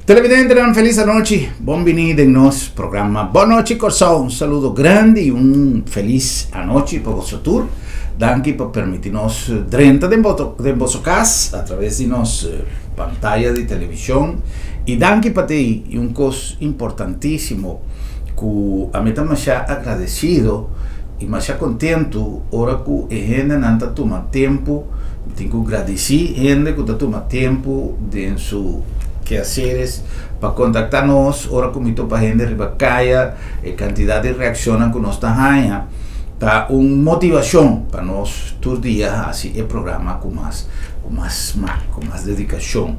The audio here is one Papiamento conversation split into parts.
Televidentenan felis anochi, bon bini den nos programa Bon Nochi Kòrsou. Un saludo grandi i un felis anochi pa boso tur. Danki pa permiti nos drenta den boto den boso kas a traves di nos pantaya di televishon i danki pa te i un kos importantisimo ku ami ta masha agradesido i masha kontentu ora ku e hendenan ta tuma tempu. Mi tin ku gradisí hende ku ta tuma tempu den su keaseres pa kontaktá nos ora ku mi topa hende riba kaya. E kantidat di reakshonnan ku nos ta haña ta un motivashon pa nos tur dia hasi e programa ku mas ku mas smak, ku mas dedikashon.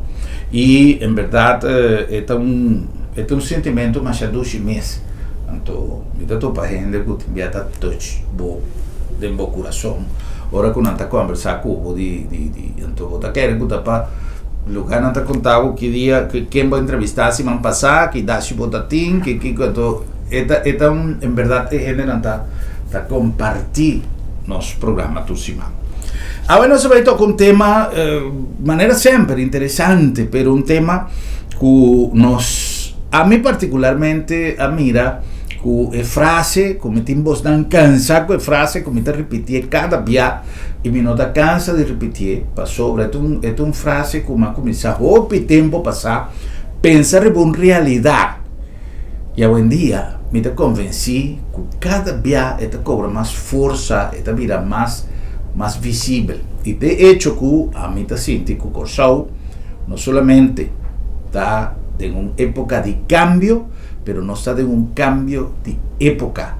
I en bèrdat e ta un e ta un sentimentu masha dushi mes. Anto mi ta topa hende ku tin bia ta touch bo den bo kurason ora ku nan ta kombersá ku bo di di di anto bo ta kere ku ta pa lugar nan ta konta bo ki dia ken bo a entrevistá siman pasá ki dashi bo ta tin ki kiko anto e ta e ta un en bèrdat e hendenan ta ta kompartí nos programa tur siman. Awe nos a bai toka un tema manera semper interesante pero un tema ku nos ami partikularmente a mira ku e frase ku mi tin bosnan kansa ku e frase ku mi ta ripitié kada bia i mi no ta kansa di ripitié pasobra e ta un e ta un frase ku mi a kuminsá hopi tempu pasá pensa riba un realidat i awendia mi ta konvensí ku kada bia e ta kobra mas forsa e ta bira mas mas visibel i de echo ku ami ta sinti ku Kòrsou no solamente ta den un époka di kambio pero nos ta den un cambio di epoca.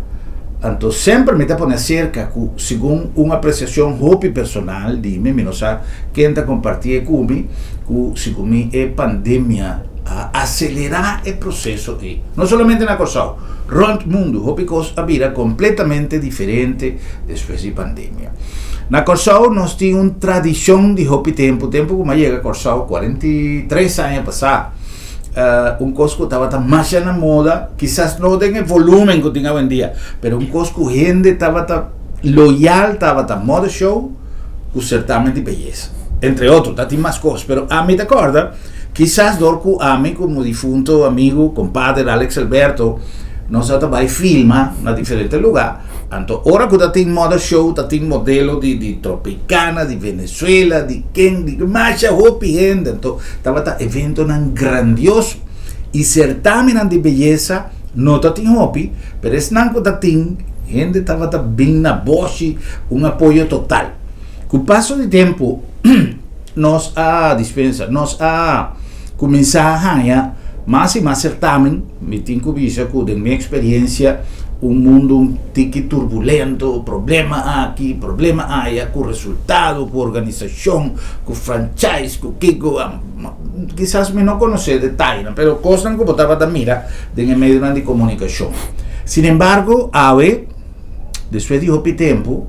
Anto semper mi ta pone acerca cu segun un apreciacion hopi personal di mi, mi no sa ken ta comparti e cu mi, cu segun mi e pandemia a acelera e proceso ey. No solamente na Corsou, rond mundo hopi cos a bira completamente diferente despues di pandemia. Na Corsou nos tin un tradicion di hopi tempo, tempo cu mi a yega Corsou 43 aña pasa, un kos ku tabata masha na moda, kisas no den e volumen ku tin awendia, pero un kos ku hende tabata loyal tabata moda show ku sertamen di beyesa. Entre otro, ta tin mas kos, pero ami ta kòrda, kisas dor ku ami komo difunto amigu, kompader Alex Alberto, nos a ta bai filma na diferente lugá, Anto ora ku ta tin moda show ta tin modelo di di Tropicana, di Venezuela, di ken, di masha hopi hende. Anto tabata eventonan grandioso i sertamennan di beyesa no ta tin hopi, pero esnan ku ta tin hende tabata bin na boshi un apoyo total. Ku paso di tempu nos a dispensa, nos a kuminsá haña mas i mas sertamen. Mi tin ku bisa ku den mi eksperiencia un mundu un tiki turbulento, problema aki, problema aya, ku resultado, ku organisashon, ku franchise, ku kiko, kisas mi no konosé detayenan, pero kosnan ku bo tabata mira den e medionan di komunikashon. Sin embargo, awe, despues di hopi tempu,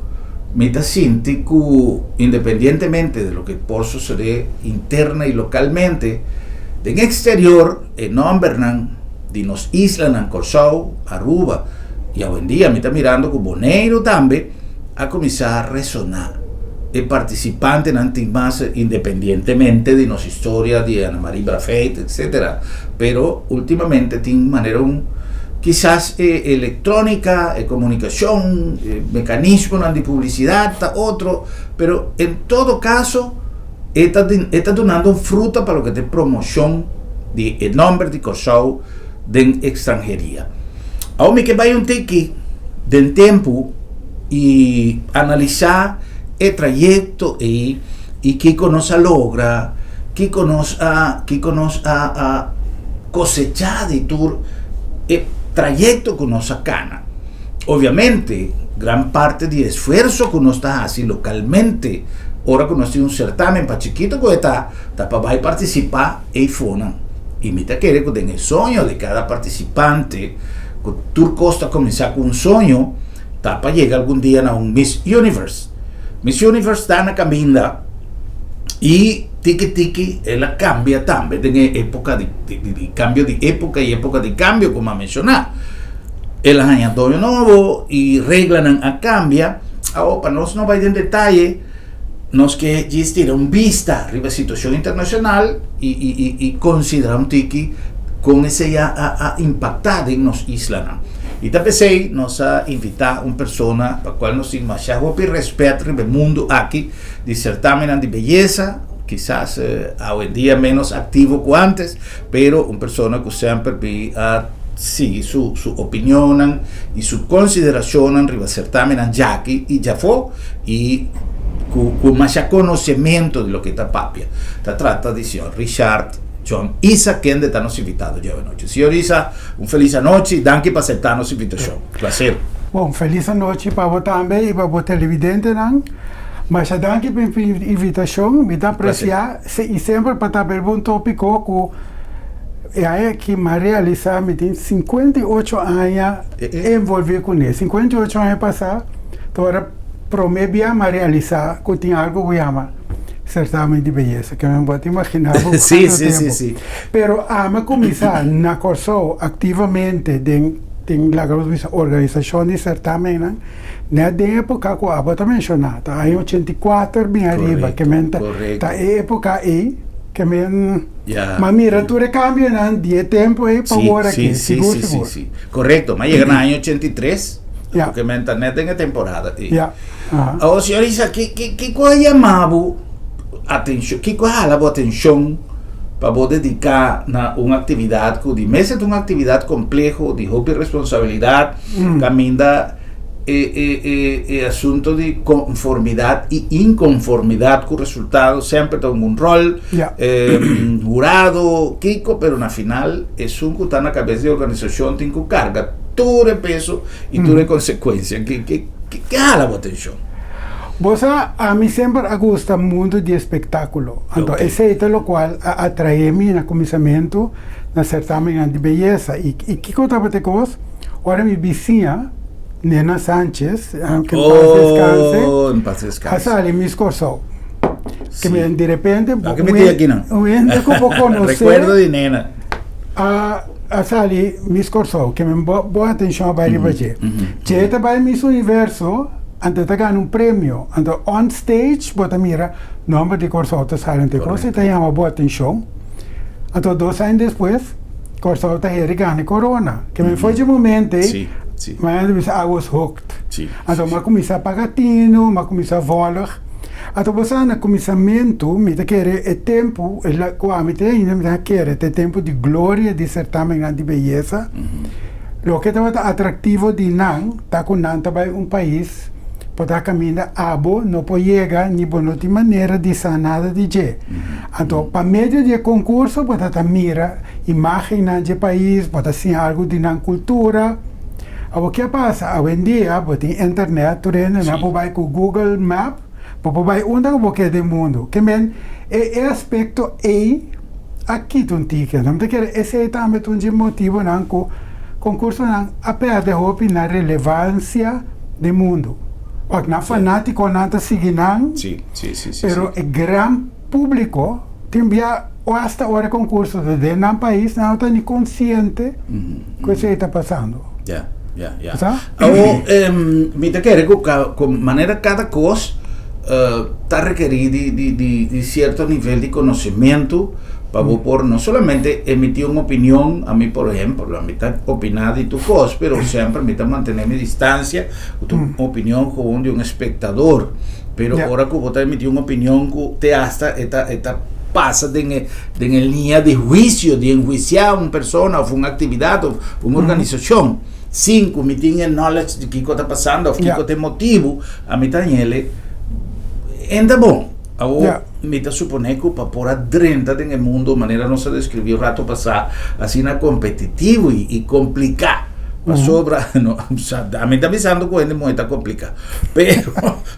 mi ta sinti ku independientemente de loke por sosodé interna i lokalmente, den eksterior, E nòmbernan di nos islanan Kòrsou, Aruba i awendia mi ta mirando ku Boneiru tambe a kuminsá resoná. E partisipantenan tin mas independientemente di nos historia di Ana Marie Braffeit etcetera pero ultimamente tin manera un kisas e elektronika, e komunikashon, e mekanismonan di publisidat ta otro pero en todo kaso E ta e ta dunando un fruta pa loke ta e promoshon di e nòmber di Kòrsou den ekstranheria. Awor mi ke bai un tiki den tempu i analisá e trayekto ei i kiko nos a logra, kiko nos a kiko nos a a kosechá di tur e trayekto ku nos a kana. Obviamente, gran parte di esfuerso ku nos ta hasi lokalmente ora ku nos tin un sertamen, pa chikito ku e ta, ta pa bai partisipá eifonan. I mi ta kere ku den e soño di kada partisipante, ku tur kos ta kuminsá ku un soño, ta pa yega algun dia na un Miss Universe. Miss Universe ta na kaminda i tiki tiki el a kambia tambe den e époka di kambio di époka i époka di kambio ku mi a menshoná. El a haña doño nobo i reglanan a kambia. Awor, pa nos no bai den detaye, nos ke djis tira un bista riba e situashon internashonal i i i konsiderá un tiki Kon esei a a impaktá den nos islanan? I ta p'esei nos a invitá un persona pa kual nos tin masha hopi rèspèt riba e mundu aki di sertámennan di beyesa, kisas awendia ménos aktivo ku ántes, pero un persona ku semper bi a sigui su su opinionnan i su konsiderashonnan riba sertámennan djaki i djafó i ku ku masha konosementu di loke ta papia. Ta trata di señor Richard. John Isa kende ta nos invitado djawe anochi. Señor Isa, un felis anochi, danki pa acepta nos invitacion. Placer. Bon, felis anochi pa bo tambe y pa bo televidentenan. Masha danki pa e invitacion, mi ta aprecia y semper pa ta bel bon topico cu e aña aki mi a realisa mi tin 58 aña envolvi cune. 58 aña pasa ta ora prome bia mi a realisa cu tin algo cu yama Certamen di beyesa, ke men bo ta imagina bo Sí, kuantu sí, sí, tempu. sí. Pero ami a kuminsá na Kòrsou aktivamente den den laga nos bisa organisashon di sertamennan nèt den époka ku abo ta menshoná, ta aña 84 bin ariba, ke Korekto, men ta ta korekto. e époka ei ke men Ya, m'a mira ya. tur e kambionan di e tempu ei pa Sí, wor sí, aki, sí, sigur sí, sí, sigur. sí. Korekto, m'a yega na aña 83, Ya. ke men ta nèt den e temporada ei. Ya. Aha. Awor, señor Isa, ki, ki, kiko a yama bo atenshon, kiko a hala bo atenshon pa bo dediká na un aktividat ku di mes e ta un aktividat kompleho, di hopi responsabilidat, kaminda e, e, e, e asunto di konformidat i inkonformidat ku resultado semper ta hunga un ròl, Ja. hurado, kiko, pero na final esun ku ta na kabes di organisashon tin ku karga tur e peso i tur e konsekuensia. Ki, ki, Ke hala bo atenshon? Bo sa, ami semper a gusta mundu di espektákulo. Anto esei ta lokual a atraé mi na kuminsamentu na sertámennan di beyesa. I kiko tabata e kos? Ora mi bisiña, Nena Sanchez, ke en pas deskanse, Oh, en pas deskanse. a sali Miss Kòrsou. Ke mi di repente Lo ke mi tin aki nan. un hende ku bo konosé. Rekuerdo di Nena. A a sali Miss Kòrsou, ke men bo bo atenshon a bai riba dje. Dje ta bai Miss Universo, anto e ta gana un premio. Anto on stage bo ta mira nòmber di Kòrsou ta sali. Anto e kos ei ta yama bo atenshon. Anto dos aña despues Kòrsou ta heri gana e korona. Ke men for dje momento ei, mi a bisa I was hooked. Anto mi a kuminsá paga tinu, mi a kuminsá vòlg. Anto bo sa na kuminsamentu mi ta kere e tempu ku ami ta ainda mi ta kere ta e tempu di gloria di sertamennan di beyesa. Loke tabata atraktivo di nan ta ku nan ta bai un pais por ta kaminda abo no por yega ni bo no tin manera di sa nada di dje. Anto pa medio di e konkurso bo ta ta mira imágennan dje pais, bo ta siña algu di nan kultura. Awor ke a pasa? Awendia bo tin internet, tur hende nan por bai ku Google Map, bo por bai unda ku bo ke den mundu. Ke men e e aspekto ei a kita un tiki. Anto mi ta kere esei tambe ta un dje motibonan ku konkursonan a pèrdè hopi nan relevansia den mundu. Wak nan fanátikonan ta sigui nan, pero e gran públiko tin bia o hasta ora e konkurso ta den nan pais nan no ta ni konsiente ku esei ta pasando. Ya, ya, ya. Sa? Awor, mi ta kere ku ku manera kada kos ta rekerí di di di di sierto nivel di konosementu pa bo por no solamente emití un opinion, ami por ehempel, ami ta opiná di tur kos, pero semper mi ta mantené mi distansia ku ta un opinion gewoon di un espektador. Pero ora ku bo ta emití un opinion ku te hasta e ta e ta pasa den e den e liña di huisio, di enhuisiá un persona òf un aktividat òf un organisashon sin ku mi tin e knowledge di kiko ta pasando òf kiko ta e motibu, ami ta hañ'el e ta bon. Awor mi ta suponé ku pa por a drenta den e mundo manera nos a deskribí un rato pasá asina kompetitivo i kompliká pasobra no ami ta bisando ku hende muhé ta kompliká. Pero,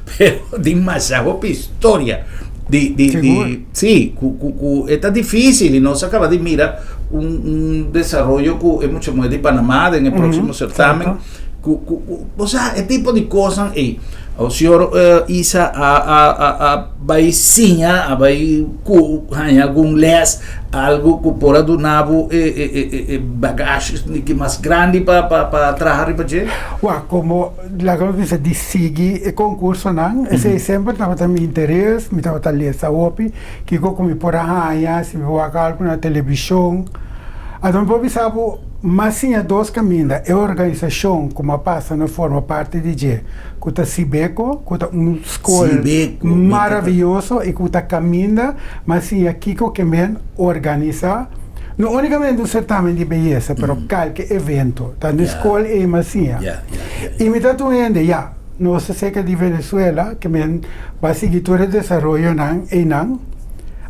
pero demasiado hopi historia di, di, di, sí, cu, cu, cu e ta difícil y nos acaba di mira un, un desarrollo cu e mucha mujer di Panamá den e próximo certamen. Cu, cu, cu, o sea, e tipo di cosnan ey. O señor Isa a, a, a, a bai siña, a bai cu haña algun les Algo ku por a duna bo e bagashi ki mas grandi pa pa traha riba dje? Wak, komo laga nos bisa di sigui e konkursonan, esei semper tabata mi interes, mi tabata lesa hopi kiko ku mi por a haña, si mi wak algu na televishon. Anto mi por bisa bo, m'a siña dos kaminda, e organisashon ku m'a pasa na forma parti di dje, ku ta Sibeko, ku ta un skol Sibeko, mi ta. maravioso i ku ta kaminda m'a siña kiko ke men organisá, no únikamente un sertamen di beyesa, pero kalke evento. Ta den skol ei m'a siña. I mi ta tur hende, ya, nos ta serka di Venezuela, ke men bai sigui tur e desaroyonan einan.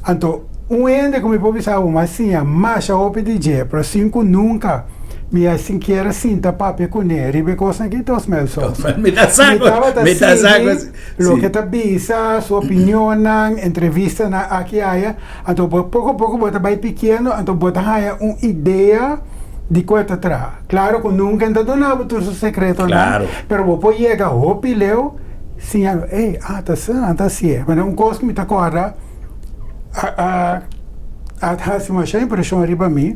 Anto, un hende ku mi por bisa bo m'a siña masha hopi di dje, pero sin ku nunka mi a sinkiera sinta papia kuné riba e kosnan aki, ta Osmel Sousa. Mi ta sa Mi ku, tabata mi ta sa ku, sigui loke si. ta bisa, su opinionnan, entrevistanan aki aya. Anto bo poko poko bo ta bai pikiendo, anto bo ta haña un idea di ku e ta traha. Klaro ku nunka e ta duna bo tur su sekretonan, Klaro. pero bo por yega hopi leu siñando, ey, ah, ta asina, nan ta hasié. Bueno, un kos ku mi ta kòrda a a a hasi masha impreshon riba mi,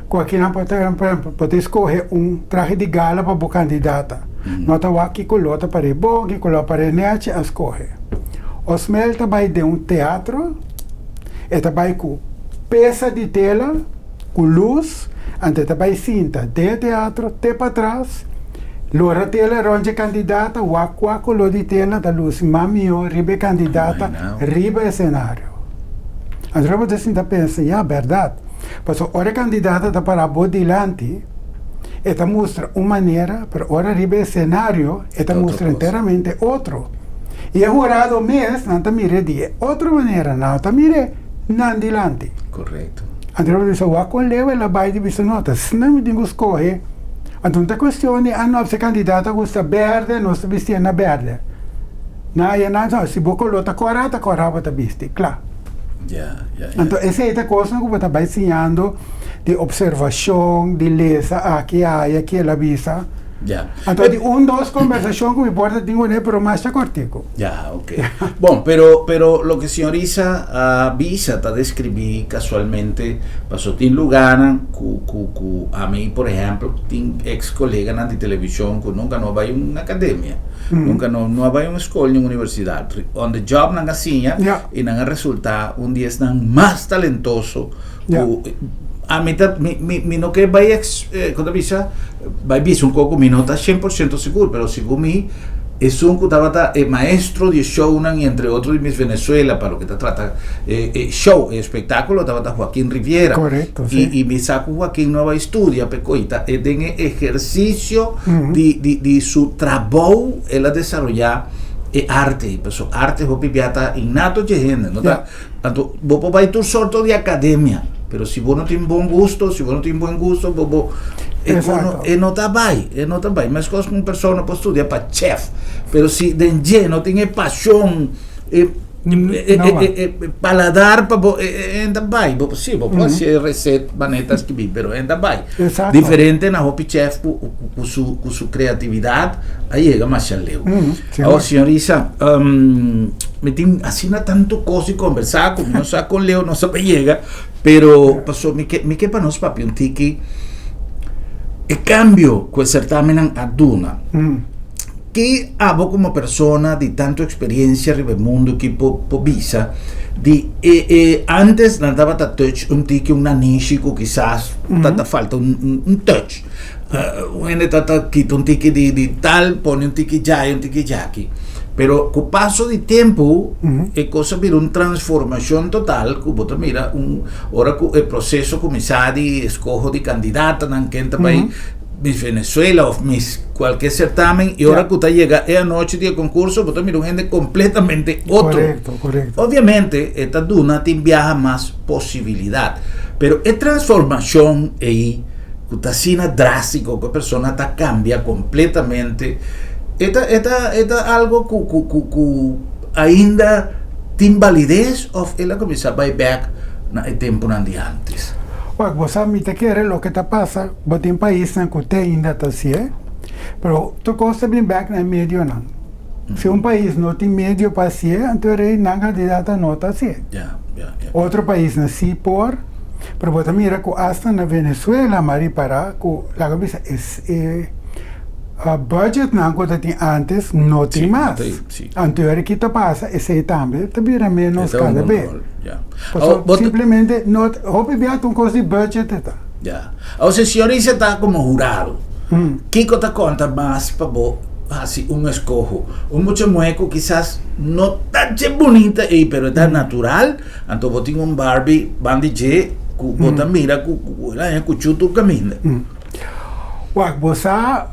ku akinan por ta por ehèmpel, bo ta eskohe un trahe di gala pa bo kandidata. No ta wak ki koló ta par'é bon, ki koló a par'é nèchi, a skohe. Osmel ta bai den un teatro, e ta bai ku pesa di tela, ku lus, anto e ta bai sinta den e teatro te patras, lora tela rond dje kandidata, wak kua koló di tela ta lusi mas mihó riba e kandidata riba e senario. Anto bo ta sinta pensa, ya, bèrdat, pasobra ora e kandidata ta pará bo dilanti, e ta mustra un manera, pero ora riba e senario e ta mustra enteramente otro. I e hurado mes nan ta mir'é di e otro manera, nan no ta mir'é nan dilanti. Korekto. Anto bo ta bisa, wak kon leu el a bai di bisa no, ta asina mi tin ku skohe. Anto no ta kuestion di, ah no, si e kandidato a gusta bèrdè, nos ta bistié na bèrdè. Nan a yena, no, si bo koló ta kòrá, ta kòrá bo ta bisti, kla. Ya, ya, ya. Anto esei ta kosnan ku bo ta bai siñando di opservashon, di lesa aki, aya, kiel a bisa. Ya. Anto di un dos kombersashon ku mi por ta tin kuné, pero masha kòrtiku. Ya, ok. Bon, pero, pero loke señor Isa a bisa ta deskribí kasualmente, paso tin lugánan ku, ku, ku ami, por ehèmpel, tin eks koleganan di televishon ku nunka no a bai un akademia, nunka no, no a bai un skol ni un universidat. On the job nan a siña i nan a resultá un di esnan mas talentoso ku ami ta, mi, mi, mi no ke bai eks, kon ta bisa? Bai bisa un koko mi no ta 100% sigur, pero segun mi esun ku tabata e maestro di e shownan i entre otro di Miss Venezuela pa loke ta trata e e show, e espektakulo tabata Joaquin Riviera. Korekto, si. I i mi sa ku Joaquin no a bai studia p'e koita e den e ehersisio di di di su trabou el a desaroyá e arte, pasobra arte hopi bia ta innato dje hende, no ta Anto bo por bai tur sorto di academia, pero si bo no tin bon gusto, si bo no tin buen gusto, bo bo e no, e no ta bai, e no ta bai. Meskos ku un persona por studia pa chef, pero si den dje no tin e pasion, e e paladar pa bo, e ta bai. Bo si, bo por hasi e recet manera ta skibi, pero e ta bai. Diferente na hopi chef ku ku su ku su creatividad a yega masha leu. Awor, señor Isa, mi tin asina tantu kos di kombersá ku mi no sa kon leu nos a yega, pero paso mi ke mi ke pa nos papia un tiki e kambio ku e sertamennan a duna. Ke abo komo persona di tantu eksperensia riba e mundu ki por por bisa di e e antes nan tabata touch un tiki un nanishi ku kisas ta falta un un touch. Un hende ta ta kita un tiki di di tal, pone un tiki djai, un tiki djaki. Pero ku paso di tempu e kos a bira un transformashon total ku bo ta mira un ora ku e proseso kuminsá di eskoho di kandidatonan ken ta bai Miss Venezuela òf Miss kualke sertamen i ora ku ta yega e anochi di e konkurso bo ta mira un hende kompletamente otro. Korekto, korekto. Obviamente e ta duna tin biaha mas posibilidat, pero e transformashon ei ku ta asina drástiko ku e persona ta kambia kompletamente, e ta e ta e ta algo ku ku ku ku ainda tin balides òf el a kuminsá bai bèk na e tempunan di ántes? Wak, bo sa mi ta kere loke ta pasa, bo tin paisnan ku te ainda ta hasié, pero tur kos ta bin bèk na e medionan. Si un pais no tin medio pa hasié, anto e rei nan kandidata no ta hasié. Otro paisnan si por, pero bo ta mira ku asta na Venezuela m'a ripará ku laga bisa e budgetnan ku ta tin antes no tin mas. Anto e ora ki ta pasa esei tambe ta bira ménos kada bes. Pasobra simplemente no hopi bia ta un kos di budget e ta. Ya. Ose señorisa ta komo hurado. Kiko ta konta mas pa bo hasi un eskoho? Un mucha muhé ku kisas no ta dje bunita ei pero e ta natural, anto bo tin un Barbie banda di dje ku bo ta mira ku ku el a haña kuchú tur kaminda. Wak, bo sa,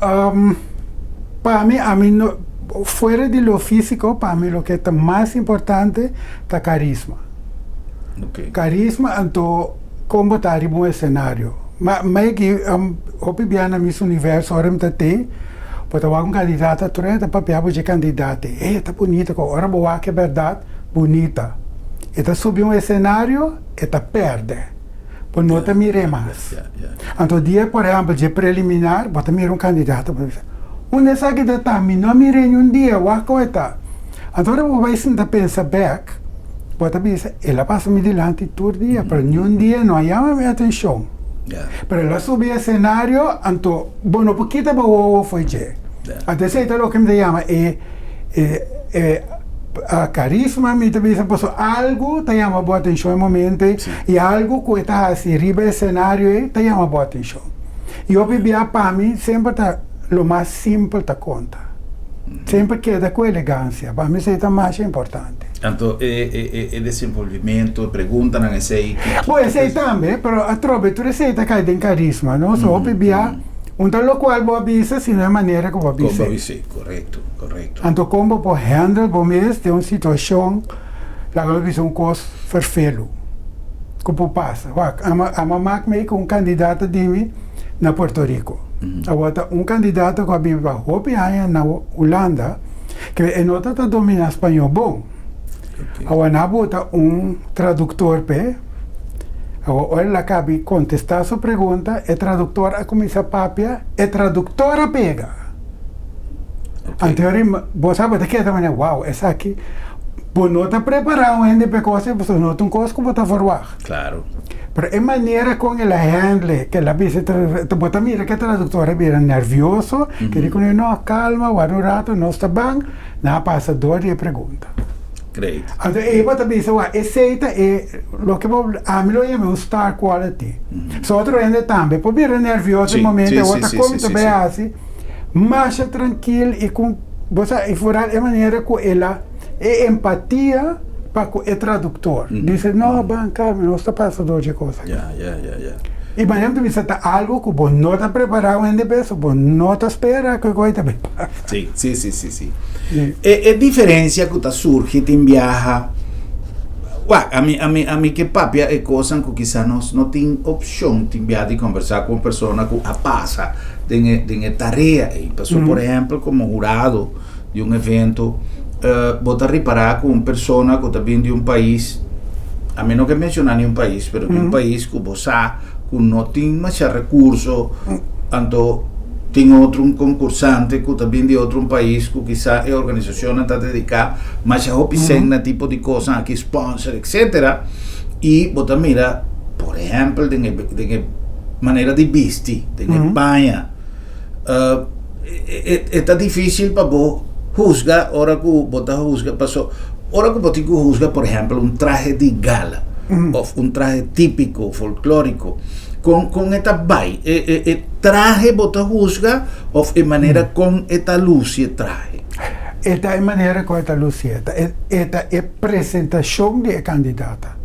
pa mi, ami no, fuera di lo físiko, pa mi loke ta mas importante ta karisma. Karisma anto kon bo ta riba un esenario. Ma mi hopi bia na Miss Universo ora mi ta tei, bo ta wak un kandidata tur e ta papia bo dje kandidata ei, e ta bunita ko ora bo wak e bèrdat bunita. E ta subi un esenario e ta pèrdè. Bo no ta mir'é mas. Anto dia por ehèmpel dje preliminar bo ta mira un kandidata bo ta bisa, unda esaki ta ta? Mi no a mir'é niun dia, wak kon e ta. Anto ora bo bai sinta pensa bèk. Bo ta bisa, El a pasa mi dilanti tur dia, pero niun dia no a yama mi atenshon. Pero el a subi esenario, anto bo no por kita bo wowo fo'i dje. Anto esei ta loke mi ta yama e e karisma, mi ta bisa, pasobra algu ta yama bo atenshon e momento ei, i algu ku e ta hasi riba esenario ei ta yama bo atenshon. I hopi bia pa mi semper ta lo mas simpel ta konta. Semper keda ku elegansia. Pa mi esei ta masha importante. Anto e desenvolvimento, e preguntanan esei ki. Bo esei tambe, pero atrobe tur esei ta kai den karisma, no? So hopi bia un ta lokual bo a bisa sino e manera ku bo a bisa. Kon bo a bisa, korekto, korekto. Anto kon bo por handle bo mes den un situashon, laga bo bisa un kos ferfelu ku por pasa. Wak, ama mak mi ku un kandidato di mi na Puerto Rico. Awor ta un kandidato ku a biba hopi aña na Hulanda. Ke e no ta ta dominá spañó bon. Awor nan a bota un traduktor p'e. Awor ora el a kabi kontestá su pregunta, e traduktor a kuminsá papia, e traduktor a pega. Anto ora bo sa bo ta keda manera, wow, esaki bo no ta prepará un hende p'e kos ei pasobra no ta un kos ku bo ta verwagt. Claro. Pero e manera kon el a handle, ke el a bisa e traductor, bo ta mira ke e traductor a bira nervioso, ke di kuné, no, calma, warda un rato, nos ta ban, nan a pasa dor di e pregunta. Great. Anto ei bo ta bisa, wak, esei ta e, loke bo, ami lo yama un star quality. So otro hende tambe por bira nervioso e momento, e bo ta kon ta bay hasi, masha trankil i ku, bo sa, i foral e manera ku el a. E empatia pa ku e traduktor. Dice, no, ban kalma, nos ta pasa dor dje kos aki. Ya, ya, ya, ya. I mañana ta bisa ta algu ku bo no ta prepará un hende p'e, so bo no ta spera ku e kos ta bin pasa. Sí, sí, sí, sí, sí. E, e diferensia ku ta surgi tin biaha, wak, ami, ami, ami ke papia e kosnan ku kisa nos no tin opshon tin biaha di kombersá ku un persona ku a pasa den e, den e tarea ei. Pasobra, por ehèmpel, komo hurado, di un evento, bo ta ripará ku un persona ku ta bin di un pais, ami no ke menshoná ni un pais, pero di un pais ku bo sa ku no tin masha rekurso, anto tin otro un konkursante ku ta bin di otro un pais ku kisa e organisashonnan ta dediká masha hopi sèn na tipo di kosnan aki, sponsor etsetera, i bo ta mira por ehèmpel den e den e manera di bisti, den e paña. E ta difícil pa bo husga ora ku bo ta husga paso ora ku bo tin ku husga por ehempel un trahe di gala of un trahe típiko folklóriko kon kon e ta bai e e e trahe bo ta husga of e manera kon e ta lusi e trahe? E ta e manera kon e ta lusi e ta e ta e presentashon di e kandidata.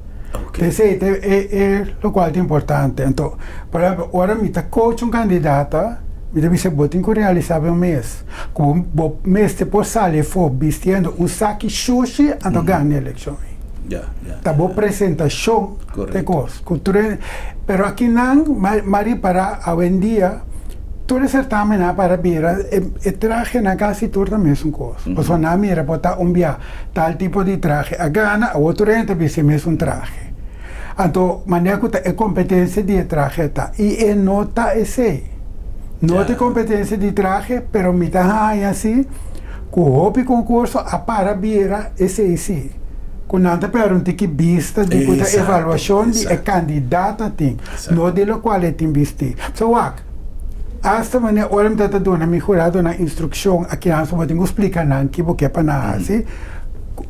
P'esei ta e e lokual ta importante. Anto, por ehempel, ora mi ta coach un kandidata, mi ta bisa bo tin ku realisá bo mes ku bo mester por sali afó bistiendo un saki shushi anto gana e elekshon ei. Ta bo presentashon ta e kos. Ku tur e, pero akinan mi a ripará awendia tur e sertamennan a para bira e trahenan kasi tur ta mesun kos. Pasobra nan a mira bo ta un bia. Tal tipo di trahe a gana, awor tur hende ta bisti e mesun trahe. Anto, manera ku ta e kompetensia di e trahe ta. I e no ta esei. No ta e kompetensia di trahe, pero mi ta haña si ku hopi konkurso a para bira esei si. Ku nan ta pèrdè un tiki bista di ku ta evaluashon di e kandidata tin, no di lokual e tin bistí. So wak. Asta manera ora mi ta ta duna mi huradonan instrukshon a kiansa bo tin ku splika nan ki bo ke pa nan hasi,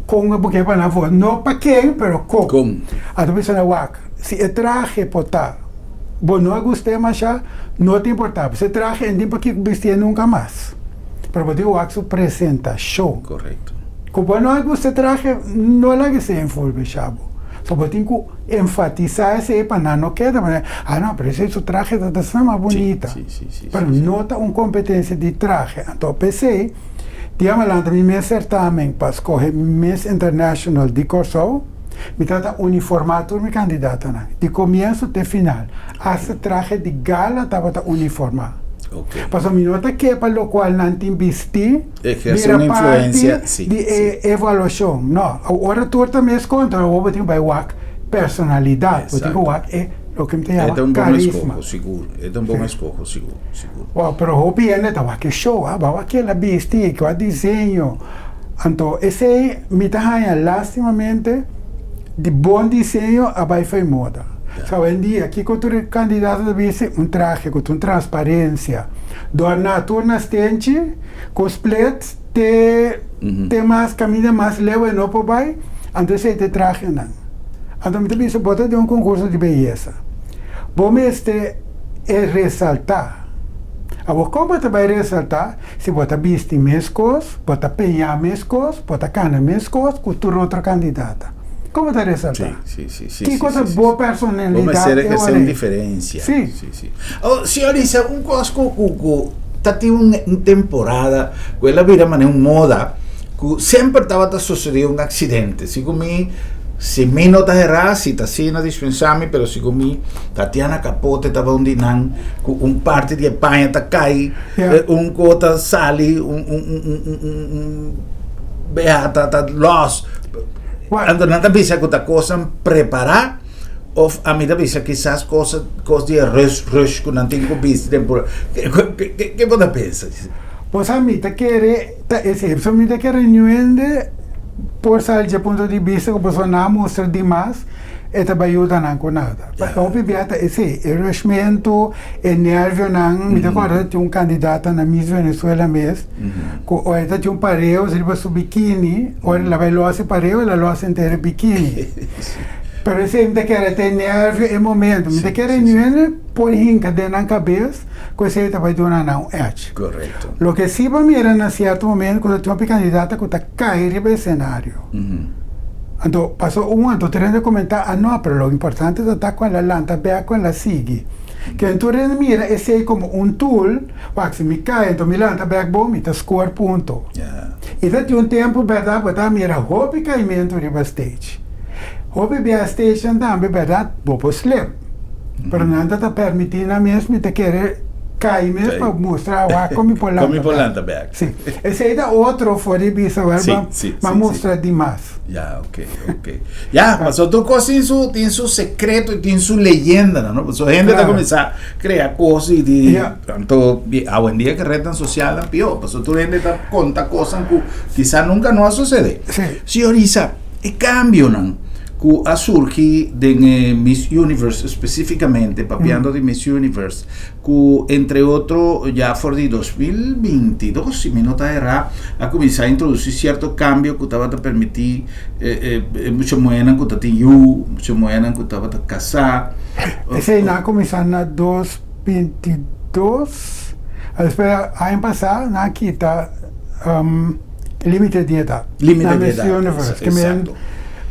kon bo ke pa nan vota, no pa ken pero kon. Kon. Anto mi bisa nan wak, si e trahe por ta. Bo no a gust'é mashá, no ta importá. Bo se trahe en tin pakiko bistié nunka mas. Pero bo tin wak su presentashon. Korekto. Ku bo no a gusta e trahe, no laga esei envolveshá bo. So bo tin ku enfatisá esei pa nan no keda manera, ah no, pero esei su trahe ta asina mas bunita. Pero no ta un kompetensia di trahe. Anto p'esei, dia mi a lanta mi mes sertamen pa skohe Miss International di Kòrsou, Mi trata uniformá tur mi kandidatonan, di komienso te final. Asta trahe di gala tabata uniformá. Pasobra mi no ta ke pa lokual nan tin bistí bira parti di e evaluashon. No, ora tur ta mes kontra, awor bo tin ku bai wak personalidat, bo tin ku wak e loke mi ta yama karisma. E ta un bon eskoho, sigur, sigur. Pero hopi hende ta wak e show, a wak kila bisti, kua diseño. Anto esei mi ta haña lastimamente di bon diseño a bai fei moda. So awendia kiko tur e kandidato ta bisti? Un trahe ku ta un transparensia dòrná tur na stenchi ku split te te mas kaminda mas leu e no por bai anto esei ta e trahenan. Anto mi ta bisa bo ta den un konkurso di beyesa bo mester e resaltá. Awor kon bo ta bai resaltá? Si bo ta bisti meskos, bo ta peñá meskos, bo ta kana meskos ku tur otro kandidata. Kon bo ta resaltá? Sí, sí, sí, Kiko sí, ta sí, bo sí. personalidat Bo mester e ehersé ora un ei? diferensia. Sí. Sí, sí. Oh, señor Lisa, un kos ku ku ku ta tin un un temporada ku el a bira manera un moda ku semper tabata susedé un aksidente. Segun mi, si mi no ta herá, si ta asina dispensá mi, pero segun mi Tatiana Capote tabata un di nan ku un parti di e paña ta kai. Un ko ta sali, un un un un un un un beha ta ta los. Anto nan ta bisa ku ta kosnan prepará of ami ta bisa kisas kos kos di e rush rush ku nan tin ku bisti den pura. Ke ke bo ta pensa? Pues ami ta kere ta esei, pasobra mi ta kere niun hende por sali dje punto di bista ku pasobra nan a mustra dimas e ta bai yuda nan ku nada. Hopi bia ta esei, e rushmentu, e nervionan, mi ta kòrda tin un kandidata na Miss Venezuela mes, ku ora e ta tin un pareu riba su bikini, ora el a bai lòs e pareu, el a lòs henter e bikini. Pero esei mi ta kere ta e nervio, e momento, mi ta kere niun hende por hinka den nan kabes ku esei ta bai duna nan un edge. Loke si bo mira na sierto momento ku ta tin hopi kandidata ku ta kai riba e senario. Anto paso un anto tur hende comenta a no pero lo importante ta ta cu el a lanta bek cu el a sigui. Ken tur hende mira esey como un tool wak si mi cay anto mi lanta bek bo mi ta score punto. Y ta tin un tempo berdad bo ta mira hopi caimento riba stage. Hopi bia stagenan tambe berdad bo por slip. Pero nan ta ta permiti nan mes mi ta kere kai mes pa mustra wak kon mi por lanta Kon mi por lanta bek. Si. Esei ta otro for di bisa wel Si, si, pa si, si. mustra di mas. Ya, ok, ok. Ya, pasobra tur kos tin su, tin su sekreto i tin su leyendanan, no? Pasobra hende ta Claro. kuminsá krea kos i di Ya. tanto awendia ke retnan sosialnan pió, pasobra tur hende ta konta kosnan ku kisá nunka no a sosede. Si. Señor Isa, E kambionan ku a surgi den e Miss Universe, spesífikamente papiando di Miss Universe, ku entre otro ya for di 2022, si mi no ta erá, a kuminsá introdusí sierto kambio ku tabata permití e mucha muhénan ku ta tin yu, mucha muhénan ku tabata kasá. Esei nan a kuminsá na 2022, despues aña pasá nan a kita. Límite di edat. Límite di Miss edat, Universe. Ke men exacto.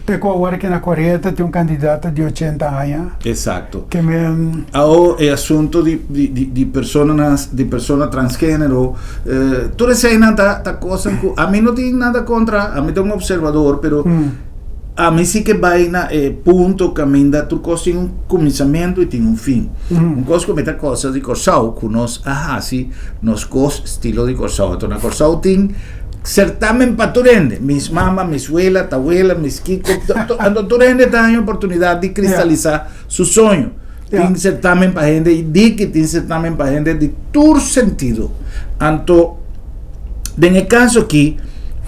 te ku awor ke na 40 tin un kandidato di 80 aña. Exacto. Ke men Awo e asunto di di di di personanan di persona transgenero eh, tur eseinan ta ta kosan ku ami no tin nada kontra, ami ta un observador, pero ami si ke bai na e punto kaminda tur kos tin un kuminsamentu i tin un fin. Un kos ku mi ta kosa di Kòrsou ku nos a hasi nos kos stilo di Kòrsou. Anto na Kòrsou tin sertamen pa tur hende. Mis mama, mis wela, tawela, mis kiko, anto tur hende ta haña oportunidat di kristalisá su soño. Tin sertamen pa hende diki, tin sertamen pa hende di tur sentido. Anto den e kaso aki,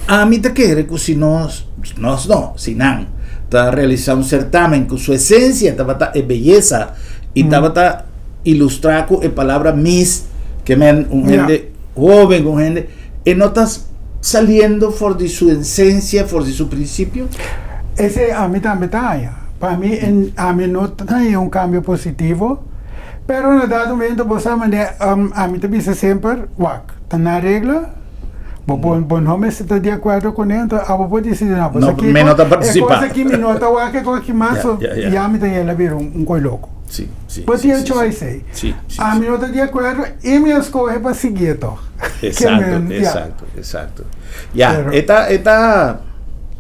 ami ta kere ku si nos, nos no, si nan ta realisá un sertamen ku su esensia tabata e beyesa i tabata ilustrá ku e palabra Miss, ke men un hende hóben, un hende, e no ta saliendo for di su esensia, for di su prinsipio? Esei ami tambe ta haña. Pa mi, ami no ta haña un kambio positivo. Pero na dado momento bo sa manera ami ta bisa semper, wak, ta nan regla, bo bo bo no mester ta di akuerdo kuné, anto abo por disidi no, bo sa No, mi kiko, no ta e partisipá. kos aki mi no ta wak e kos aki mas, Ya, so ya, ya. ya mi ta yela bira un koi loko. Sí, sí, Bo sí, tin e sí, sí. choice ei. Sí, sí, Ami sí. no ta di akuerdo i mi a skohe pa siguié tòg. Ke Exacto, men, ya. exacto, exacto. Ya, Pero e ta, e ta,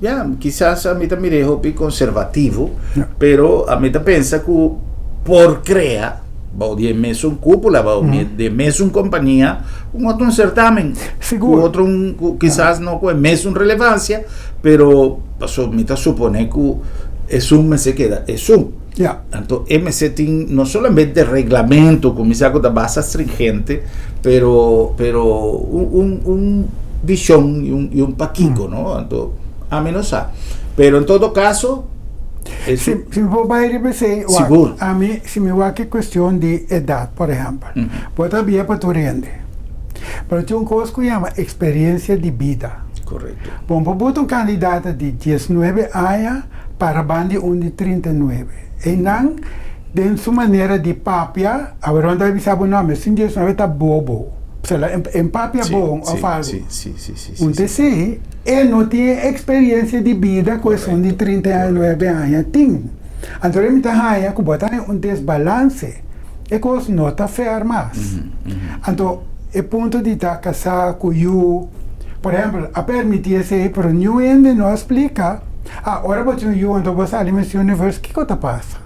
ya, kisas ami ta mir'é hopi konservativo, Ya. pero ami ta pensa ku por krea bou di e mesun kúpula, bou di e mesun kompania, un otro un sertamen. Ku Sigur. otro un, ku kisas no ku e mesun relevansia, pero paso mi ta suponé ku esun mester keda esun. Ya. Anto e mester tin no solamente reglamento ku mi sa ku ta basta stringente, pero pero un un un vishon i un i un pakiko, no? Anto ami no sa. Pero en todo kaso Si, si mi por bai riba esei, wak, Sigur. ami si mi wak e kuestion di edat, por ehèmpel, bo ta bia pa tur hende, pero tin un kos ku yama eksperensia di bida. Korekto. Bon, bo bota un kandidata di diesnuebe aña para ban di un di 39. Einan, den su manera di papia, awor nan ta bisa bo no, esun 19 ta bobo. Pasobra e papia bon of algo. Un ta esei, e no tin e experiencia di bida cu esun di 39 aña tin. Anto mi ta haña cu bo ta haña un desbalance. E cos no ta fair mas. Anto e punto di ta casá cu yu, por ehempel, a permiti esei, pero niun hende no a splica, ah, ora bo tin un yu anto bo sali Miss Universe, kiko ta pasa?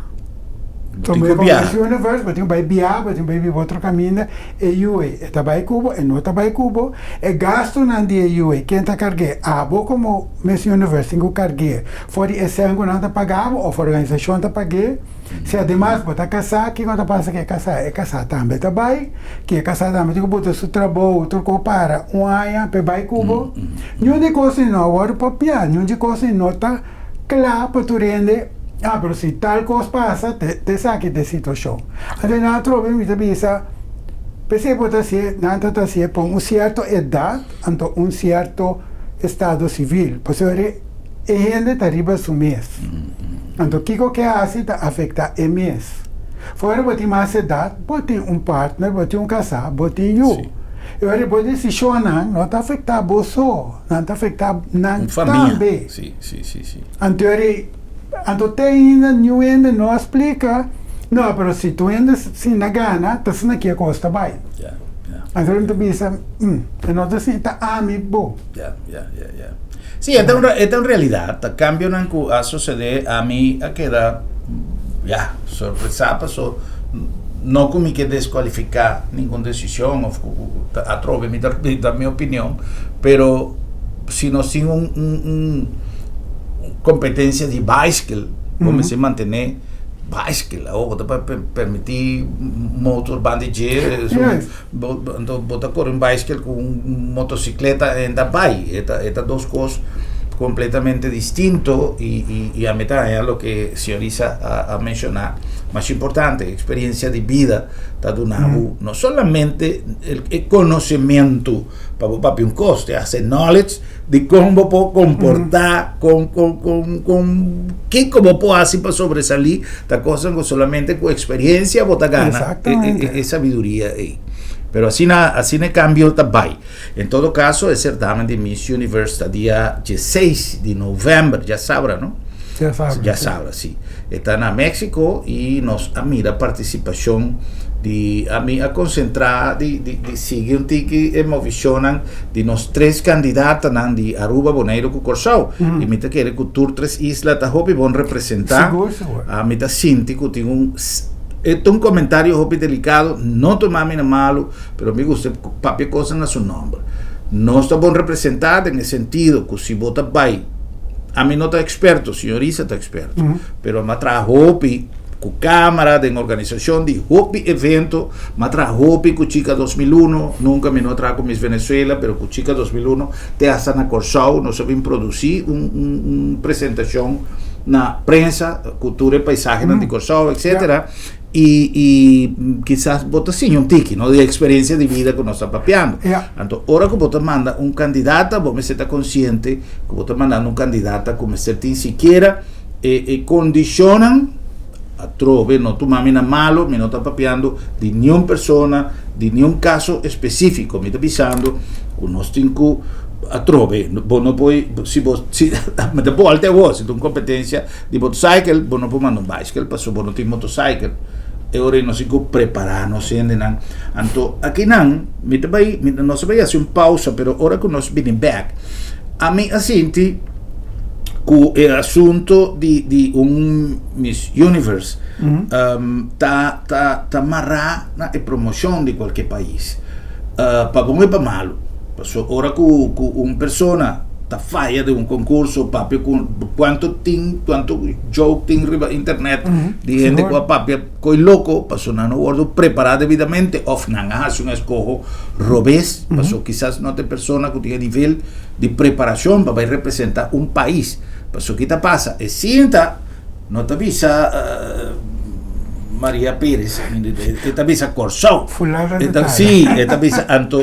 Bo tin cu biaha. Miss Universe, bo tin cu bai biaha, bo tin cu bai biba otro caminda, e yu ei, e ta bai cu bo, e no ta bai cu bo, e gastunan di e yu ei, ken ta cargu'e? Abo como Miss Universe tin cu cargu'e for di e cen cu nan ta paga bo of organisacion ta pagu'e? Si ademas bo ta kasá, kiko ta pasa ku e kasá? E kasá tambe ta bai, ki e kasá tambe tin ku buta su trabou, tur kos para un aña pa e bai ku bo. Niun di kos ei no a wòrdu papiá, niun di kos ei no ta kla pa tur hende, ah, pero si tal kos pasa, te te esaki ta e situashon. Anto nan atrobe mi ta bisa, p'esei bo ta hasié, nan ta ta hasié pa un sierto edat, anto un sierto estado sivil, pasobra e hende ta riba su mes. Anto kiko ke hasi ta afektá e mes. Fuera bo tin mas edat, bo tin un partner, bo tin un kasá, bo tin yu. E ora bo desishonnan no ta afektá bo so, nan ta afektá nan Un famia. tambe. Sí, sí, sí, sí. Anto ora anto te ainda niun hende no a splika, no, pero si tur hende sinta gana, ta asina ki e kos ta bai. Ya, ya. Anto ora mi ta bisa, e no ta asina, ta ami bo. Ya, ya, ya, ya. Sí, e ta un, e ta un realidad. Ta cambionan cu a sucede, ami a keda, ya, sorpresá paso no cu mi ke descualifica ningun decision of cu ta atrobe mi ta da mi opinion, pero si nos tin un, un, un competencia di baiskel, bo mester mantene baiskel. Awor bo ta permiti motor banda di dje, Bo, anto bo ta kore un baiskel ku un motosikleta en ta bai. E ta, e ta dos kos kompletamente distinto i, i, i ami ta haña loke señor Isa a, a menshoná mas importante, eksperensia di bida ta duna bo no solamente el, e konosementu pa bo papia un kos, te hasi knowledge di kon bo por komportá, kon, kon, kon, kon, kiko bo por hasi pa sobresalí, ta kosnan ku solamente ku eksperensia bo ta gana e, e, e, e sabiduria ei. Pero asina, asina e kambio ta bai. En todo kaso, e sertamen di Miss Universe ta dia 16 di novèmber, djasabra, no? Djasabra, Djasabra, si. E ta na Mexico i nos a mira partisipashon di ami a konsentrá di di di sigui un tiki e movishonnan di nos tres kandidatanan di Aruba, Boneiru ku Kòrsou. I mi ta kere ku tur tres isla ta hopi bon representá. Sigur, sigur. Mi ta sinti ku tin un e ta un komentario hopi delikado, no tuma mi na malu, pero mi gusta papia kosnan na su nòmber. Nos ta bon representá den e sentido ku si bo ta bai Ami no ta experto, señor Isa ta experto, pero m'a traha hopi cu camara den organisacion di hopi evento, m'a traha hopi cu Chica 2001, nunca mi no a traha cu Miss Venezuela, pero cu Chica 2001 te hasta na Corsou nos a bin produci un un un presentacion na prensa cu tur e paisahenan di Corsou, etcetera. I i kisas bo ta siña un tiki, no, di experiencia di vida ku nos ta papiando. Ja. Anto ora ku bo ta manda un kandidata, bo mester ta konsiente ku bo ta mandando un kandidata ku mester tin sikiera e e kondishonnan Atrobe, no tuma mi na malo, mi no ta papiando di niun persona, di niun caso específico. Mi ta bisando cu nos tin cu atrobe, bo no por, si bo, si, mi ta bolta awor, si ta un competencia di motorcycle, bo no por manda un bicycle pasobra bo no tin motorcycle. E ora ei nos tin cu prepara nos hendenan. Anto akinan mi ta bai, mi, nos ta bai haci un pausa, pero ora cu nos bini bek, ami a sinti cu e asunto di, di un Miss Universe ta, ta, ta mará na e promocion di cualkier pais, pa bon y pa malo. Paso ora cu, cu un persona ta faya den un concurso, papia cu cuanto tin, cuanto joke tin riba internet di hende cu a papia coy loco, paso nan no wordo prepara debidamente of nan a haci un escoho robes, paso kisas no ta e persona cu tin e nivel di preparacion pa bay representa un pais. Paso ki ta pasa? E sinta no ta bisa Maria Perez, e ta bisa Corsou. Fulano E de ta, tal. sí, e ta bisa anto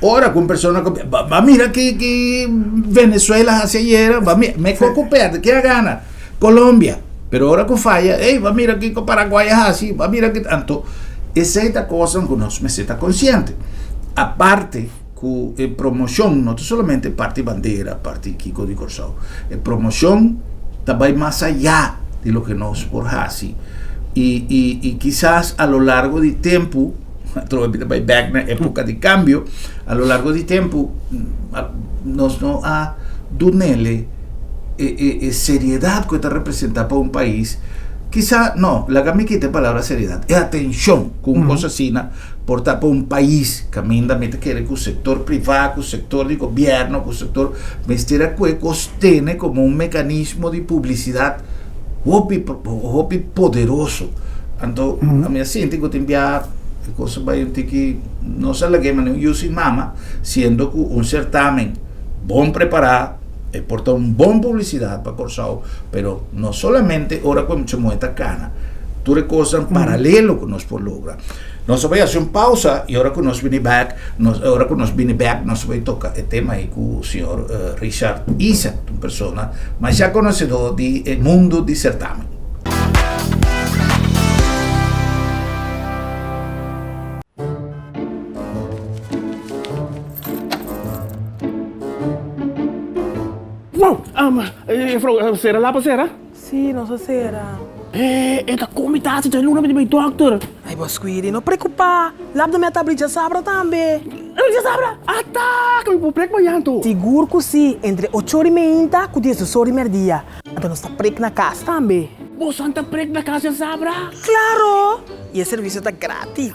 ora ku un persona ku ba, ba mira ki ki Venezuela hasi ayera, ba mi, me Sí. ku perde, ke a gana? Colombia. Pero ora ku faya, ey, ba mira kiko Paraguay a hasi, ba mira ki anto esei ta kosnan ku nos mester ta konsiente. Aparte Ku e promoshon no ta solamente parti bandera, parti kiko di Kòrsou. E promoshon ta bai mas ayá di loke nos por hasi. I i i kisas a lo largo di tempu, atrobe mi ta bai bèk na époka di kambio, a lo largo di tempu nos no a dunele e e e seriedat ku e ta representá pa un pais. Kisa, no, laga mi kita e palabra seriedat, e atenshon ku un kos asina Por ta pa un pais kaminda mi ta kere ku sektor privá, ku sektor di gobièrnu, ku sektor mester a kue kos tene komo un mekanismo di publisidat hopi hopi poderoso. Anto ami a sinti ku tin bia e kos a bai un tiki no sa lag'é manera un yu sin mama, siendo ku un sertamen bon prepará e por ta un bon publisidat pa Kòrsou, pero no solamente ora ku e mucha muhé ta kana, tur e kosnan paralelo ku nos por logra. Nos a bai hasi un pausa y ora cu nos bini bek, nos, ora cu nos bini bek nos a bai toca e tema ey cu señor Richard Isaac, un persona masha conocedor di e mundo di certamen. Wow! Juffrouw, sera lapa sera? Sí, nos a sera. E, e ta komi ta hasi djaluna mi ta bai dòkter. Ai bo Squidi, no preokupá. Lap mi a ta abri djasabra tambe. Abri djasabra? Ata! Ku mi por prek mañan anto? Sigur ku sí, entre ocho ora i meinta ku diesdos ora i mèrdia. Anto nos ta prek na kas tambe. Boso ta prek na kas djasabra? Klaro! I e servisio ta gratis.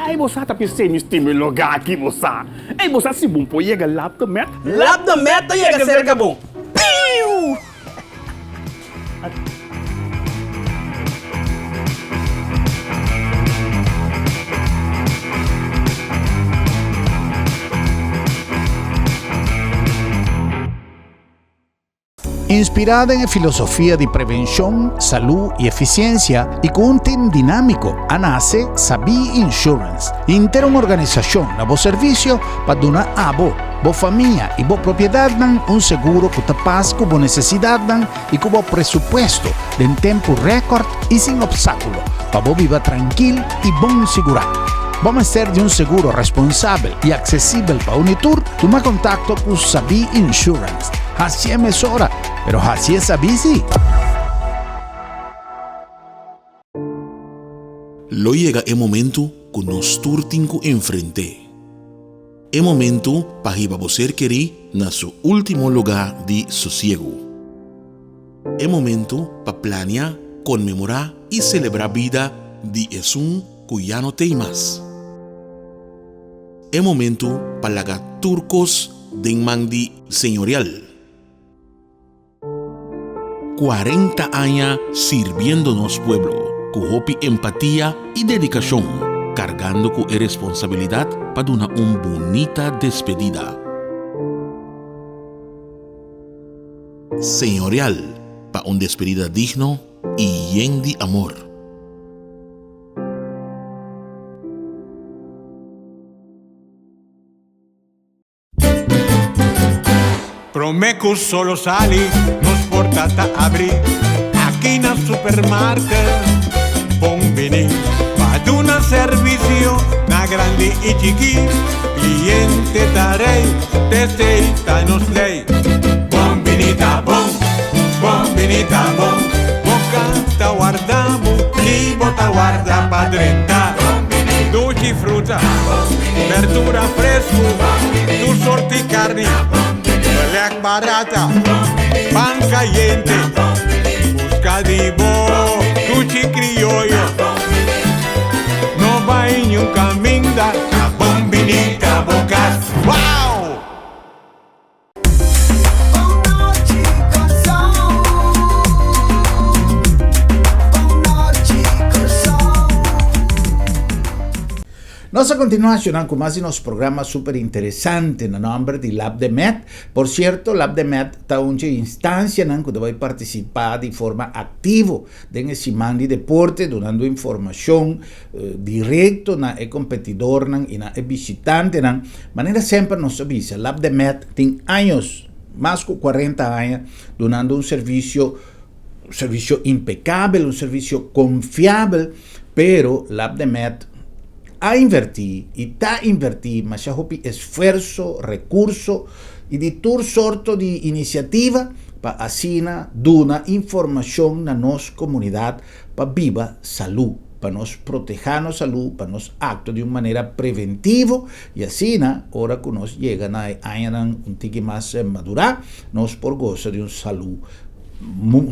Ai, bo sa ta p'esei mi stima e lugá aki, bo sa. Ei, bo sa si bo por yega Lap de Met? Lap de Met ta yega serka bo. Piu! Inspirá den e filosofia di prevenshon, salú i efisiensia i ku un tim dinámiko a nase Sabí Insurance, henter un organisashon na bo servisio pa duna abo, bo famia i bo propiedatnan un seguro ku ta pas ku bo nesesidatnan i ku bo presupuesto den tempu rèkòrt i sin opstákulo pa bo biba trankil i bon sigurá. Bo mester di un seguro responsabel i aksesibel pa uni tur? Tuma kontakto ku Sabí Insurance. Hasié mesora, pero hasié sabí sí! Lo yega e momentu ku nos tur tin ku enfrent'é. E momentu pa hiba bo ser kerí na su último lugá di sosiegu. E momentu pa plania, konmemorá i selebrá bida di esun ku ya no t'ei mas. E momentu pa laga tur kos den man di Señorial. 40 aña sirbiendo nos pueblo ku hopi empatia i dedikashon, kargando ku e responsabilidat pa duna un bunita despedida. Señorial pa un despedida digno i yen di amor. Promé ku solo sali, nos porta ta abrí. Aki na. Supermarket Bon Biní pa duna servisio na grandi i chikí. Kliente ta rei, t'esei ta nos lei. Bon Biní ta bon, Bon Biní ta bon. Bo kas ta warda bo i bo ta warda pa drenta. Dushi fruta, berdura fresku, tur sorti karni, belèk barata, pan kayente. Buska di bo dushi krioyo. No bai niun kaminda, ta Bon Biní ta bo kas. Wow! Nos a continua cu mas di nos programa super interesante na nomber di Lab de Med. Por cierto, Lab de Med ta un instancianan cu ta bay participa di forma activo den e siman di deporte, dunando informacion directo na e competidornan y na e bishitantenan. Manera semper nos ta bisa, Lab de Med tin años, mas cu cuarenta aña, dunando un servicio, un servicio impecabel, un servicio confiabel, pero Lab de Med a inverti y ta inverti masha hopi esfuerzo, recurso y di tur sorto di iniciativa pa asina duna informacion na nos comunidad pa biba salú, pa nos protehá nos salú, pa nos aktua di un manera preventivo i asina ora ku nos yega na e añanan un tiki mas madurá, nos por gosa di un salú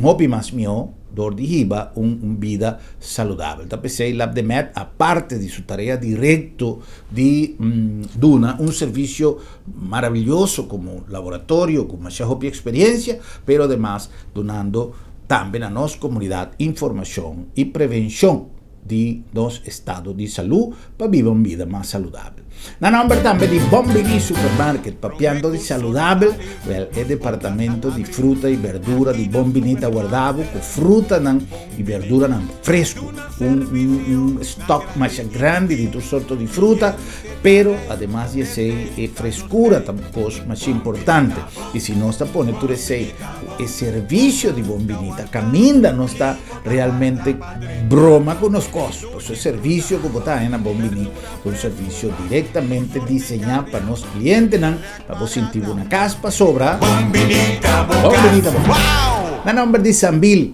hopi mas mihó dor di hiba un bida saludabel. Ta p'esei Labdemed, aparte di su tarea direkto di duna un servisio maravilloso komo laboratorio ku masha hopi eksperensia, pero ademas dunando Tambe na nos komunidat informashon i prevenshon di nos estado di salú pa biba un bida mas saludabel. Na nòmber tambe di Bon Biní Supermarket, papiando di saludabel, wèl e departamento di fruta i berdura di Bon Biní ta warda bo ku frutanan i berduranan fresku, un un stòk masha grandi di tur sorto di fruta, pero ademas di esei e freskura ta un kos masha importante i si nos ta pone tur esei Ku e servisio di Bon Biní ta kaminda nos ta realmente broma ku nos kos. Pasobra e servisio ku bo ta haña na Bon Biní ta un servisio direktamente diseñá pa nos klientenan, pa bo sinti bo na kas pasobra Bon Biní ta bo Bon Biní ta kas. bo Wow! Na nòmber di Sambil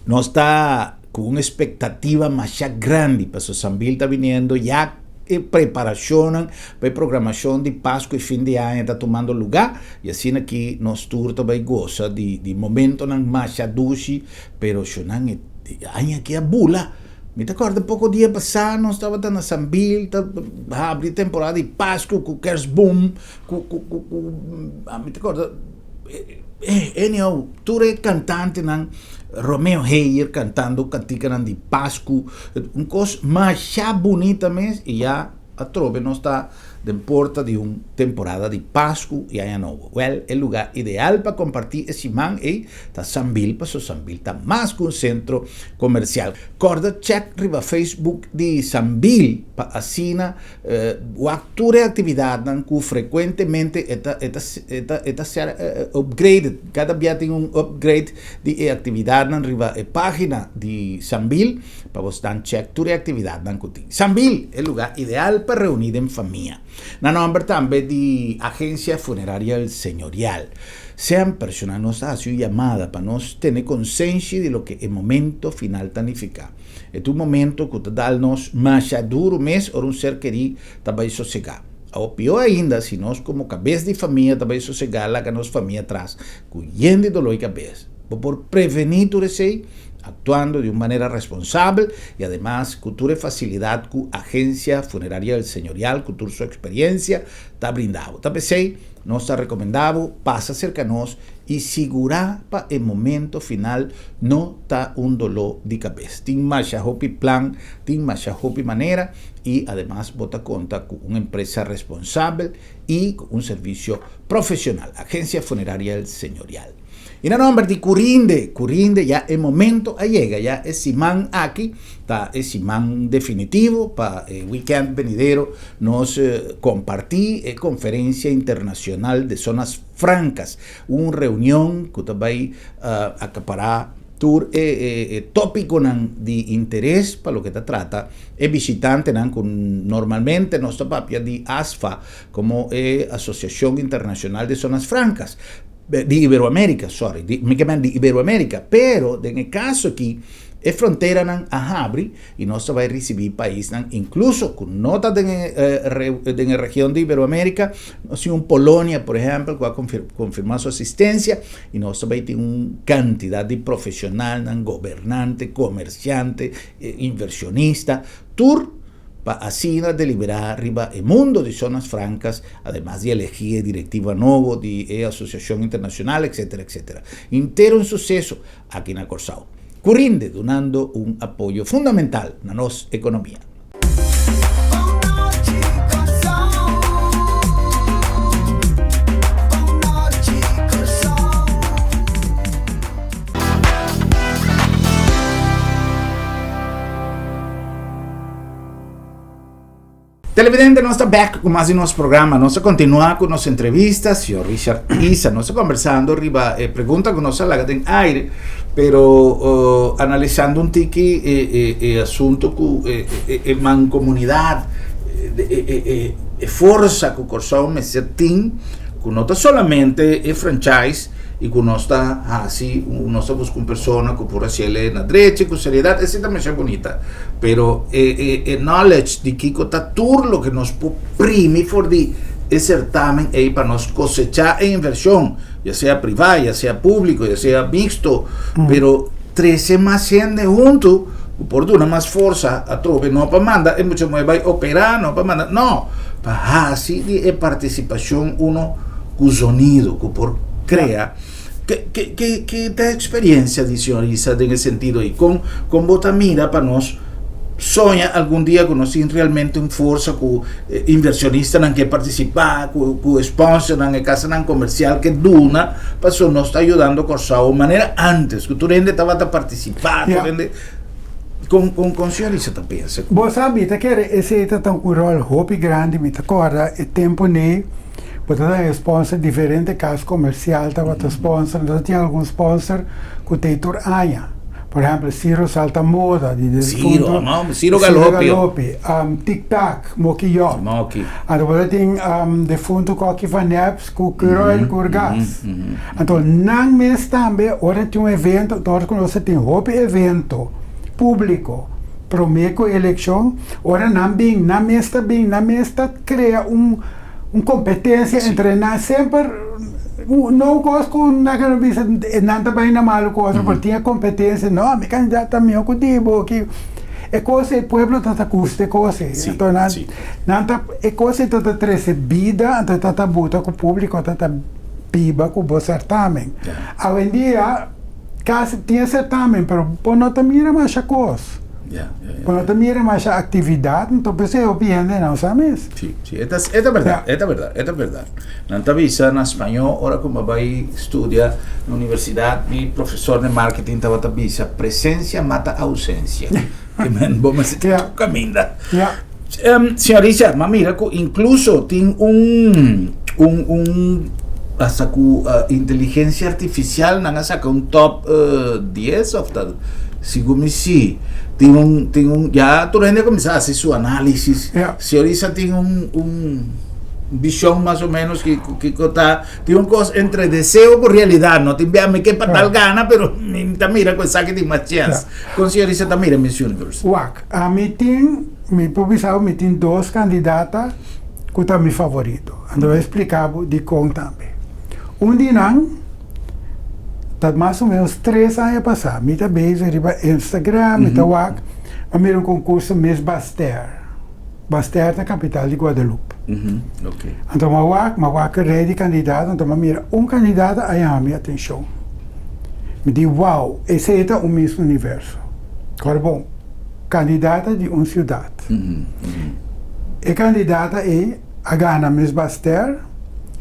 nos ta ku un espektativa masha grandi pasobra Sambil ta biniendo ya. E preparashonnan pa e programashon di Pasku i fin di aña ta tumando lugá i asina ki nos tur ta bai gosa di di momentonan masha dushi, pero shonnan e aña aki a bula. Mi ta kòrda poko dia pasá nos tabata na Sambil ta habri temporada di Pasku ku kerstboom ku ku ku ku mi ta kòrda anyhow tur e kantantenan Romeo Heyer kantando kantikanan di Pasku un kos masha bunita mes i ya atrobe nos ta den porta di un temporada di Pasku i Aña Nobo. Wèl e lugá ideal pa kompartí e siman ei ta Sambil paso Sambil ta mas ku un sentro komersial. Kòrda chèk riba Facebook di Sambil pa asina Wak tur e aktividatnan ku frekuentemente e ta e ta e ta e ta ser upgraded. Kada bia tin un upgrade di e aktividatnan riba e página di Sambil pa bo stan chèk tur e aktividatnan ku tin. Sambil, e lugá ideal pa reuní den famia. Na nòmber tambe di Agensia Funeraria El Señorial. Semper shona nos ta hasi un yamada pa nos tene konsenshi di loke e momento final ta nifiká. E ta un momento ku ta dal nos masha duru mes ora un ser kerí ta bai sosegá. Awor pió ainda si nos komo kabes di famia ta bai sosegá laga nos famia atras ku yen di doló i kabes. Bo por prevení tur esei aktuando di un manera responsabel i ademas ku tur e fasilidat ku Agensia Funeraria El Señorial ku tur su eksperiensia ta brinda bo. Ta p'esei nos ta rekomendá bo pasa serka nos i sigurá pa e momento final no ta un doló di kabes. Tin masha hopi plan, tin masha hopi manera i ademas bo ta konta ku un empresa responsabel i ku un servisio profesional, Agencia Funeraria El Señorial. I na nomber di Curinde, Curinde ya e momento a yega, ya e siman aki ta e siman definitivo pa e weekend benidero nos kompartí e Conferencia Internacional de Zonas Francas, un reunion ku ta bai akapará. Tur e e tópikonan di interes pa loke ta trata e bishitantenan ku normalmente nos ta papia di ASFA komo e Asosiashon Internashonal de Zonas Frankas di Iberoamérika, sorry, di mi ke men di Iberoamérika, pero den e kaso aki e fronteranan a habri i nos ta bai risibí paisnan inkluso ku no ta den e den e region di Iberoamérika, nos tin un Polonia por ehèmpel ku a konfirmá su asistensia i nos ta bai tin un kantidat di profeshonalnan, gobernante, komersiante, invershonista, tur pa asina deliberá riba e mundo di zonas frankas, ademas di elegí e direktiva nobo di e asosiashon internashonal, etcetera, etcetera. Henter un suseso aki na Kòrsou, ku rinde dunando un apoyo fundamental na nos ekonomia. Televidente, nos ta back ku mas di nos programa. Nos ta kontinuá ku nos entrevista, señor Richard Isa. Nos ta konversando riba e pregunta ku nos a laga den aire, pero uh, analisando un tiki e, e, e asunto ku e, e, e mancomunidad, e, e, e, e forsa ku Kòrsou mester tin, ku no ta solamente e franchise, i ku nos ta hasi, nos ta buska un persona ku por hasiel na drechi, ku seriedat, esei ta masha bunita. Pero e e e knowledge di kiko ta tur loke nos por primi for di e sertamen ei pa nos kosechá e invershon, ya sea privá, ya sea públiko, ya sea mixto, pero trese mas hende huntu ku por duna mas forsa atrobe, no pa manda e mucha muhé bai operá, no pa manda, no, pa hasi di e partisipashon uno ku zonido ku por krea. Ke ke ke ke ta eksperiencia di señor Isa den e sentido ei? Kon kon bo ta mira pa nos soña algun dia ku nos tin realmente un forsa ku inversionistanan ke partisipá, ku ku sponsornan, e kasanan komersial ke duna pasobra nos ta yudando Kòrsou manera antes ku tur hende tabata partisipá, tur hende kon kon kon señor Isa ta pensa? Bo sa mi ta kere esei ta ta un ròl hopi grandi, mi ta kòrda e tempu nei. Bo ta haña sponsor diferente kas komersial tabata sponsor, entonces tin algun sponsor ku ta ei tur aña. Por ehèmpel Ciro Salta Moda di Ciro, defunto no, Ciro Galopio. Galopi, Tic Tac, Moki Yop. Moki. Anto bo ta tin defunto Koki Van Eps ku Curoil Curgas. Anto nan mes tambe ora tin un evento, dor ku nos ta tin hopi evento públiko promé ku elekshon, ora nan bin nan mes ta bin, nan mes ta krea un un competencia entre nan semper no un cos cu nan a bisa nan ta bay na malo cu otro pero tin e competencia no mi candidato ta miho cu di bo ki e cos e pueblo ta ta gusta e cos ey anto nan nan ta e cos ey ta ta trece bida anto ta ta buta cu publico ta ta biba cu bo certamen awendia casi tin e certamen pero bo no ta mira masha cos. Bo no ta mira masha actividad, enton p'esei hopi hende no sa mes. Sí, sí, e ta, e ta berdad, e ta berdad, e ta berdad. Nan ta bisa na spañó, ora ku mi a bai studia na universidad, mi profesor di marketing tabata bisa, presencia mata ausencia. Ke men bo mester tin tur kaminda. Señor Richard, m'a mira ku inkluso tin un, un, un, hasta ku inteligencia artificial nan a saka un top 10 of ta, sigun mi si, tin un, tin un, ya tur hende a kuminsá hasi su análisis. Señor Richard tin un, un vision mas o menos kiko, kiko ta, tin un kos entre deseo ku realidat, no tin bia mi ke pa tal gana pero mi ta mira ku esaki tin mas chèns. Kon señor Richard ta mira Miss Universe? Wak. Ami tin, mi por bisa bo mi tin dos kandidata ku ta mi favorito. Anto mi a splika bo dikon tambe. Un di nan ta mas o menos tres aña pasá. Mi ta bezig riba Instagram, mi ta wak, mi a mira un konkurso Miss Basse-Terre. Basse-Terre ta kapital di Guadeloupe. Anto mi a wak, mi a wak e rei di kandidato, anto mi a mira un kandidata a yama mi atenshon. Mi di, wow, esei ta un Miss Universo. Kòrda bon, kandidata di un siudat. E kandidata ei a gana Miss Basse-Terre,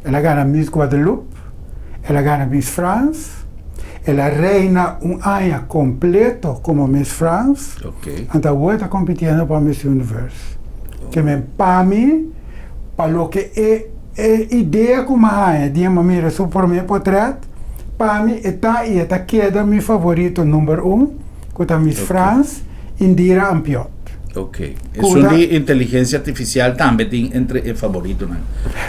el a gana Miss Guadeloupe, el a gana Miss France, el a reina un aña kompleto komo Miss France, anto awor e ta kompitiendo pa Miss Universe. Ke men pa mi, pa loke e e idea ku mi a haña dia mi a mira su promé potrèt, pa mi e ta i e ta keda mi favorito number un, ku ta Miss France, Indira Ampiot. Ok. Esun di inteligencia artificial tambe tin entre e favoritonan,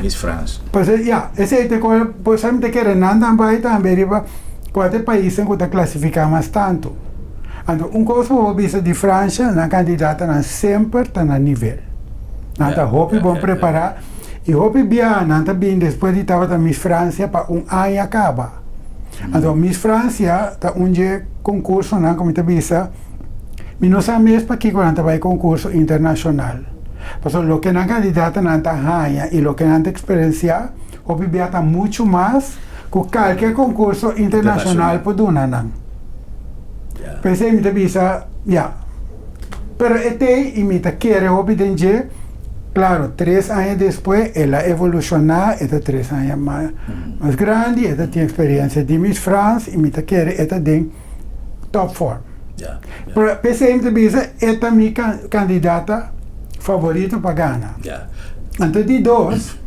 Miss France. Pues ya, esei ta koe, pues mi ta kere nan ta bai tambe riba kua ta e paisnan ku ta klasifiká mas tantu. Anto un kos ku bo por bisa di Francia, nan kandidatonan semper ta na nivel. Nan ta hopi bon prepará i hopi biaha nan ta bin despues di tabata Miss Francia pa un aña kaba. Anto Miss Francia ta un dje konkursonan ku mi ta bisa mi no sa mes pakiko nan ta bai konkurso internashonal. Pasobra loke nan kandidatonan ta haña i loke nan ta eksperensiá hopi biaha ta muchu mas ku kalke konkurso internashonal por duna nan. P'esei mi ta bisa, ya. Pero e t'ei i mi ta kere hopi den dje. Claro, tres aña despues el a evolucioná, e ta tres aña mas grandi, e ta tin experiencia di Miss France i mi ta kere e ta den top form. Pero p'esei mi ta bisa e ta mi candidata favorito pa gana. Anto di dos,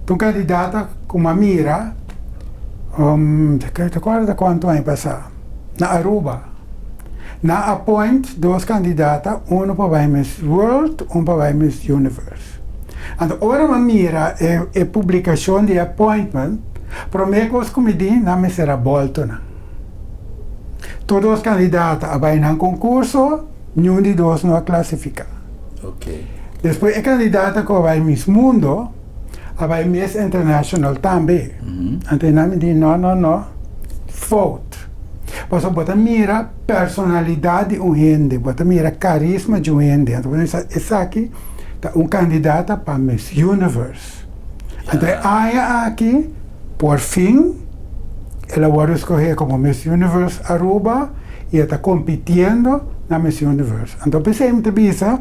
ta un candidata cu mi a mira, ta acorda cuanto aña pasa, na Aruba. Nan a point dos kandidata, uno pa bai Miss World, un pa bai Miss Universe. Anto ora mi a mira e e publikashon di e appointment, promé kos ku mi di, nan mester a boltonan. Tur dos kandidata a bai nan konkurso, niun di dos no a klasifiká. Despues e kandidata ku a bai Miss Mundo a bai Miss International tambe. Anto nan mi di, no, no, no, fout. Pasobra bo ta mira personalidat di un hende, bo ta mira karisma di un hende. Anto bo ta bisa esaki ta un kandidata pa Miss Universe. Anto e aña aki por fin el a wòrdu skohé komo Miss Universe Aruba i e ta kompitiendo na Miss Universe. Anto p'esei mi ta bisa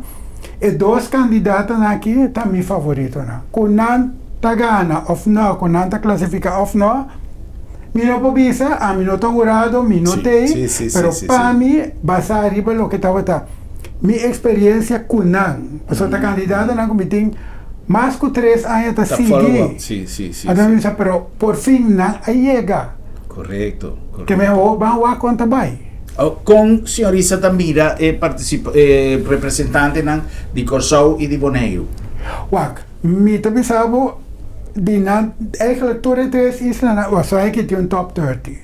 e dos kandidatonan aki ta mi favoritonan. Ku nan ta gana òf nò, ku nan ta klasifiká òf nò, Mi no por bisa, ami no ta hurado, mi no t'ei, pero pa mi, basá riba loke tabata mi eksperiencia ku nan, pasobra ta kandidatonan ku mi tin mas ku tres aña ta sigui, anto mi bisa, pero por fin nan a yega. Ke mi awor ban wak kon ta bai. Kon señorisa ta mira e e representantenan di Kòrsou i di Boneiru? Wak, Mi ta bisa bo di nan eigenlijk tur e tres islanan o so aki tin un top 30.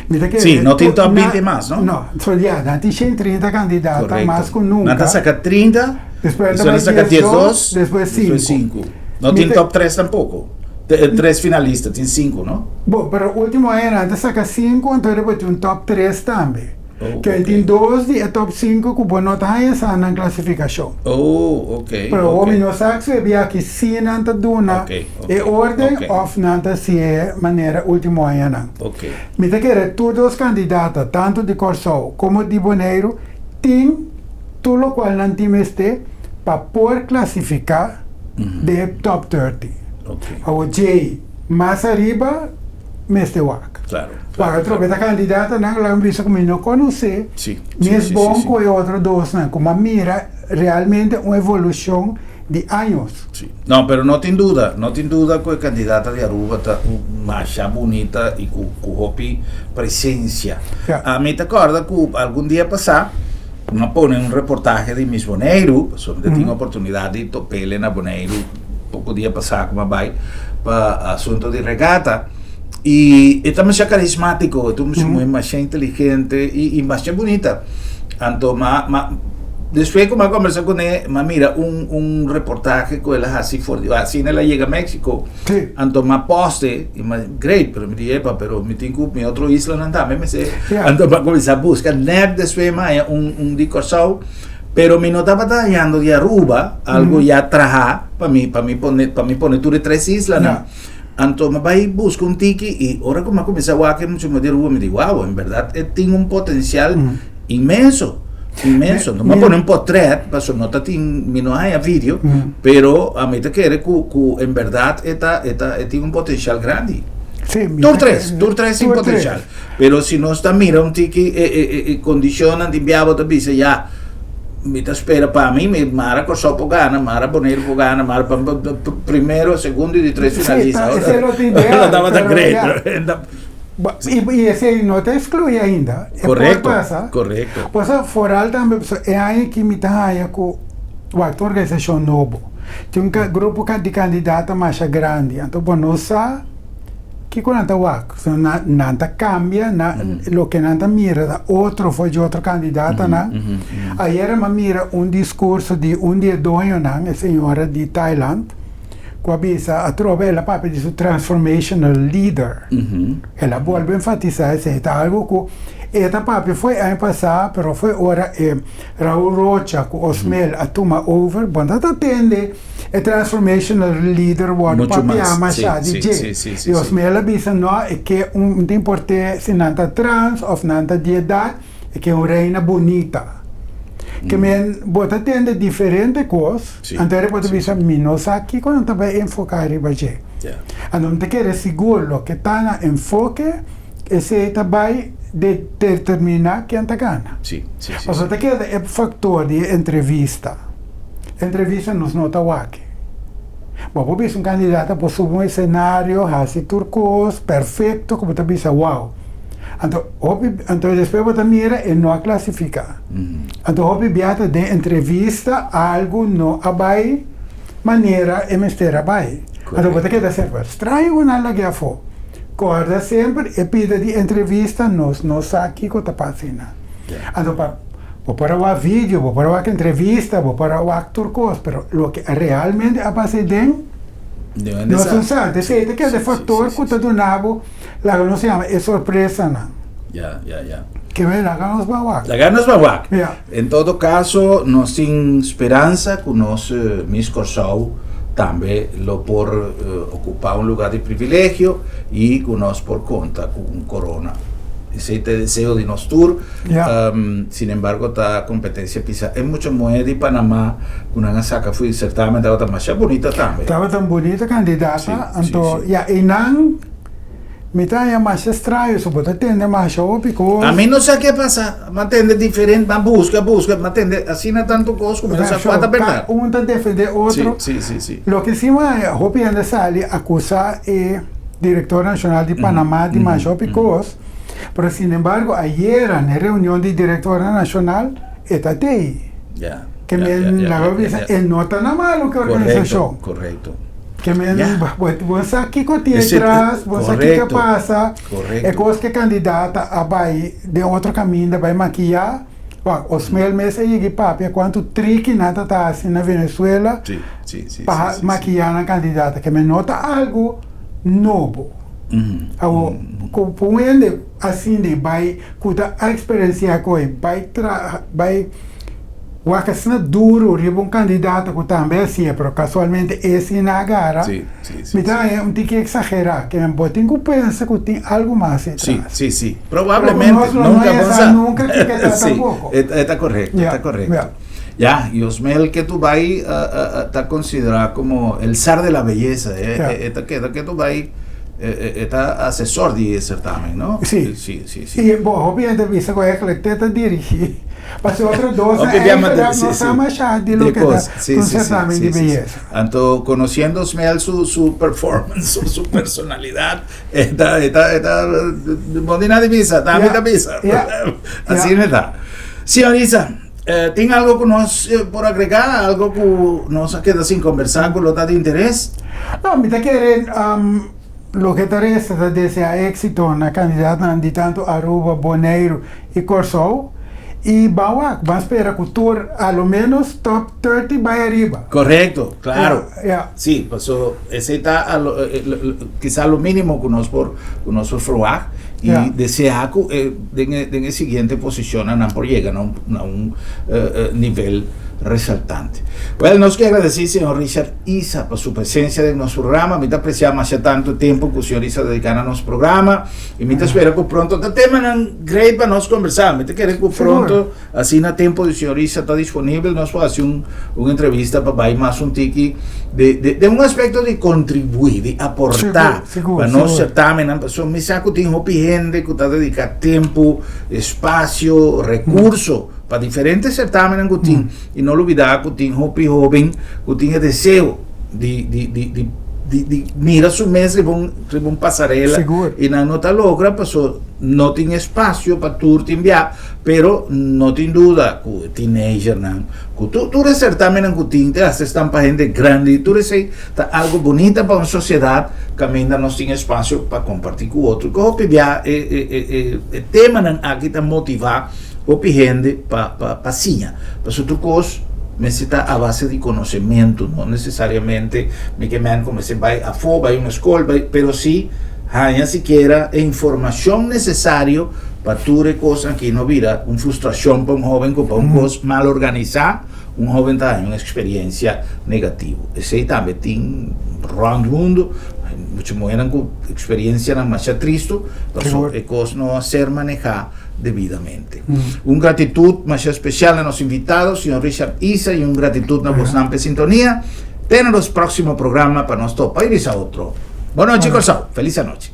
Mi ta kere Sí, no tin top 20 mas, no? No, so ya, nan tin 130 kandidata mas ku nunka. Nan ta saka 30, despues nan ta saka 12, despues 5. No tin top 3 tampoko. Tres finalista, tin 5, no? Bo, pero ultimo aña nan ta saka 5, anto despues tin un top 3 tambe. Oh, Ke ok. tin dos di e top sinku ku bo no ta haña sa nan klasifikashon. Oh, ok, Pero ok. hopi no sa ku e bia ki si nan ta duna Ok, ok, e orden ok. òf nan ta hasié manera último añanan. Ok. Mi ta kere tur dos kandidata, tantu di Kòrsou komo di Boneiru, tin tur lokual nan tin mester pa por klasifiká den e top 30. Ok. Awor djei mas ariba mester wak. Claro. Para otro beta kandidatonan lo bisa ku mi no konosé Sí, mes sí, sí, bon sí, sí. ku e otro dosnan, ku mi a mira realmente un evolushon di años. Sí. No, pero no tin duda, no tin duda ku e kandidata di Aruba ta un masha bunita i ku ku hopi presensia. Ja. A mi ta kòrda ku algun dia pasá mi a pone un reportahe di Miss Boneiru, pasobra mi ta tin oportunidat di top'ele na Boneiru poko dia pasá ku mi a bai pa asunto di regata. I e ta masha karismátiko, e ta un muhé masha inteligente i i masha bunita. Anto m'a m'a despues ku m'a kombersá kuné m'a mira un un reportahe ku el a hasi for di asina el a yega Mexico. Sí. Anto m'a poste i m'a great pero mi di epa pero mi tin ku mi otro islanan tambe mester. Ja. Anto m'a kuminsá buska nèt despues m'a haña un un di Kòrsou pero mi no tabata hañando di Aruba algu ya trahá pa mi pa mi pone pa mi pone tur e tres islanan. Ja. Anto mi bai buska un tiki i ora ku mi a kuminsá wak e mucha muhé di Aruba mi di wao en bèrdat e tin un potensial inmenso, inmenso. Anto mi a pone un potrèt pasobra no ta tin mi no haña video pero ami ta kere ku ku en bèrdat e ta e ta e tin un potensial grandi. Tur tres, tur tres tin potensial pero si nos ta mira un tiki e e e kondishonnan di bia bo ta bisa ya. Mi ta spera pa mi, mi mara Kòrsou por gana, mara Boneiru por gana, mara pa primero, segundo i di tres Sí, finalista. ta, esei lo ta ideal, Lo tabata pero great. ya. I esei no ta exclui ainda. E por pasa. Correcto. Pasobra foral tambe pasobra e aña aki mi ta haña ku wak ta un organisashon nobo. Tin un grupo di kandidato masha grandi. Anto bo no sa kiko nan ta wak. So nan ta kambia loke nan ta mira ta otro for di otro kandidatonan. Ayera mi a mira un diskurso di un di e doñonan, e señora di Thailand. Ku a bisa atrobe el a papia di su transformational leader. El a bolbe enfatisá esei. Ta algu ku e ta papia fo'i aña pasá, pero fo'i ora e Raul Rocha ku Osmel a tuma over, bo no ta tende e transformational leader wòrdu papiá mashá di dje. I Osmel a bisa no, e ke un ta import'é si nan ta trans òf nan ta di edat, E ke un reina bunita. Ke men bo ta tende diferente kos, anto bo ta bisa mi no sa kiko nan ta bai enfoká riba dje. Anto mi ta kere sigur loke ta na enfoke esei ta bai determiná ken ta gana. Pasobra ta keda e faktor di e entrevista. Entrevista nos no ta wak. Bo por bisa un kandidato por subi un esenario, hasi tur kos perfekto ku bo ta bisa wow. Anto hopi anto despues bo ta mira e no a clasifica. Anto hopi bia ta den entrevista algo no a bay manera e mester a bay. Anto bo ta keda semper straño cu nan lag'e afo. Corda semper e pida di entrevista nos no sa kico ta pasa eynan. Anto pa bo por a wak video, bo por a wak entrevista, bo por a wak tur cos, pero loke realmente a pasa eyden nos no sa. Esey ta keda e factor cu ta duna bo. Laga nos yama e sorpresanan. Ya, ya, ya. Ke men laga nos ban wak. Laga nos ban wak. Ya. En todo caso, nos tin speransa ku nos Miss Kòrsou tambe lo por okupá un lugá di privilegio i ku nos por konta ku un korona. Esei ta e deseo di nos tur. Ya. Sin embargo, ta kompetensia pisa. E mucha muhé di Panamá ku nan a saka for di sertamen tabata masha bunita tambe. Tabata un bunita kandidata. Sí, sí, Anto, sí. ya, einan Mi ta haña masha straño, so bo ta tende masha hopi kos. Ami no sa ke pasa, m'a tende diferente, m'a buska, buska, m'a tende asina tantu kos ku mi no sa kua ta bèrdat. Ka un ta defendé otro. Si, si, si, si. Loke si m'a haña, hopi hende sali akusá e direktor nashonal di Panamá di masha hopi kos, pero sinembargo ayera na e reunion di direktornan nashonal e ta tei. Ya, Ke ya, men ya, ya, laga ya, bisa ya. e no ta na malu ku e organisashon. Korekto, korekto. Ke men Ya. bo bo sa kiko tin Ese- atras, bo sa kiko a korekto, pasa. korekto. E kos ke kandidata a bai den otro kaminda bai makiá. Wak, Osmel mes a yega i papia kuantu triki nan ta ta hasi na Venezuela Sí, sí, sí, pa sí, sí, sí. makiá nan kandidata. Ke men no ta algu nobo. Awor, ku ku un hende asin di bai ku ta a eksperensiá ku e bai traha bai Wak asina duru riba un kandidato ku tambe hasié, pero kasualmente e si na agara, Sí, sí, sí, mi ta sí. haña un tiki eksagerá, ke bo tin ku pensa ku tin algu mas Sí, detrás. sí, sí. Pero ku Probablemente, nos lo no nunka haña bo sa sa. nunka kiko ta Sí, tampoko. e ta, e ta korekto, e Ya, ta korekto. ya. Ya, y Osmel ke tu bai ta konsiderá komo el zar de la belleza, e, Ya. e ta keda ke tu bai e ta asesor di e certamen, no? Sí. Sí, sí, sí. I bo, hopi hende bisa ku eigenlijk te ta dirigí. Pasobra otro dos Hopi bia eigenlijk mate- sí, no sí. sa mashá di De loke ta cos. Sí, un sí, sí, certamen sí, di sí, sí. beyesa. Anto, conociendo Osmel su, su performance, su, su personalidad, e ta, e ta, e ta, bo di nada bisa, ta Ya, mi ta bisa. ya, Así ya. ta. Señor Isa, tin algo cu nos por agrega, algo cu nos a keda sin conversa cu lo ta di interes? No, mi ta kere loke ta resta ta desea éxito na kandidatonan di tantu Aruba, Boneiru i Kòrsou i ban wak, ban spera ku tur a lo ménos top 30 bai ariba. Korekto, klaro. Ya, ya. Sí, paso esei ta a lo, kisa lo mínimo ku nos por ku nos por ferwagt i Ya. deseá ku e den e den e siguiente posishonnan nan por yega na un na un nivel resaltante. Wel, nos ke agradesí señor Richard Isa pa su presencia den nos programa. Mi ta aprecia masha tanto tempo cu señor Isa dedica na nos programa y mi ta spera cu pronto ta temanan great pa nos conversa. Mi ta kere cu pronto asina tempo di señor Isa ta disponibel nos por haci un un entrevista pa bay mas un tiki de de den un aspecto di contribui, di aporta Sigur, pa nos sigur. certamennan pasobra mi sa cu tin hopi hende cu ta dedica tempo, espacio, recurso pa diferente certamennan cu tin. I no lubidá ku tin hopi hóben ku tin e deseo di di di di di, di mira su mes riba un, riba un pasarela. Sigur. I nan no ta logra paso no tin espasio pa tur tin bia, pero no tin duda ku teenagernan ku tur tur e sertamennan ku tin te hasta esnan pa hende grandi tur esei ta algo bunita pa un sosiedat kaminda nos tin espasio pa komparti ku otro. Ku hopi bia e e e e e temanan aki ta motivá hopi hende pa pa pa siña. Pasobra tur kos mester ta a base di konosementu, no nesesariamente mi ke men ku mester bai afó, bai un skol, bai, pero si haña sikiera e informashon nesesario pa tur e kos aki no bira un frustrashon pa un hóben ku pa un kos mal organisá un hóben ta haña un eksperiensia negativo. Esei tambe tin rònt mundu, mucha muhénan ku eksperiensianan masha tristu pasobra e kos no a ser manehá debidamente. Un gratitud masha especial na nos invitado, señor Richard Isa, y un gratitud na bosnan p'e sintonia. Te na nos próximo programa pa nos topa y bisa otro. Bon nochi Kòrsou. Feliz anochi.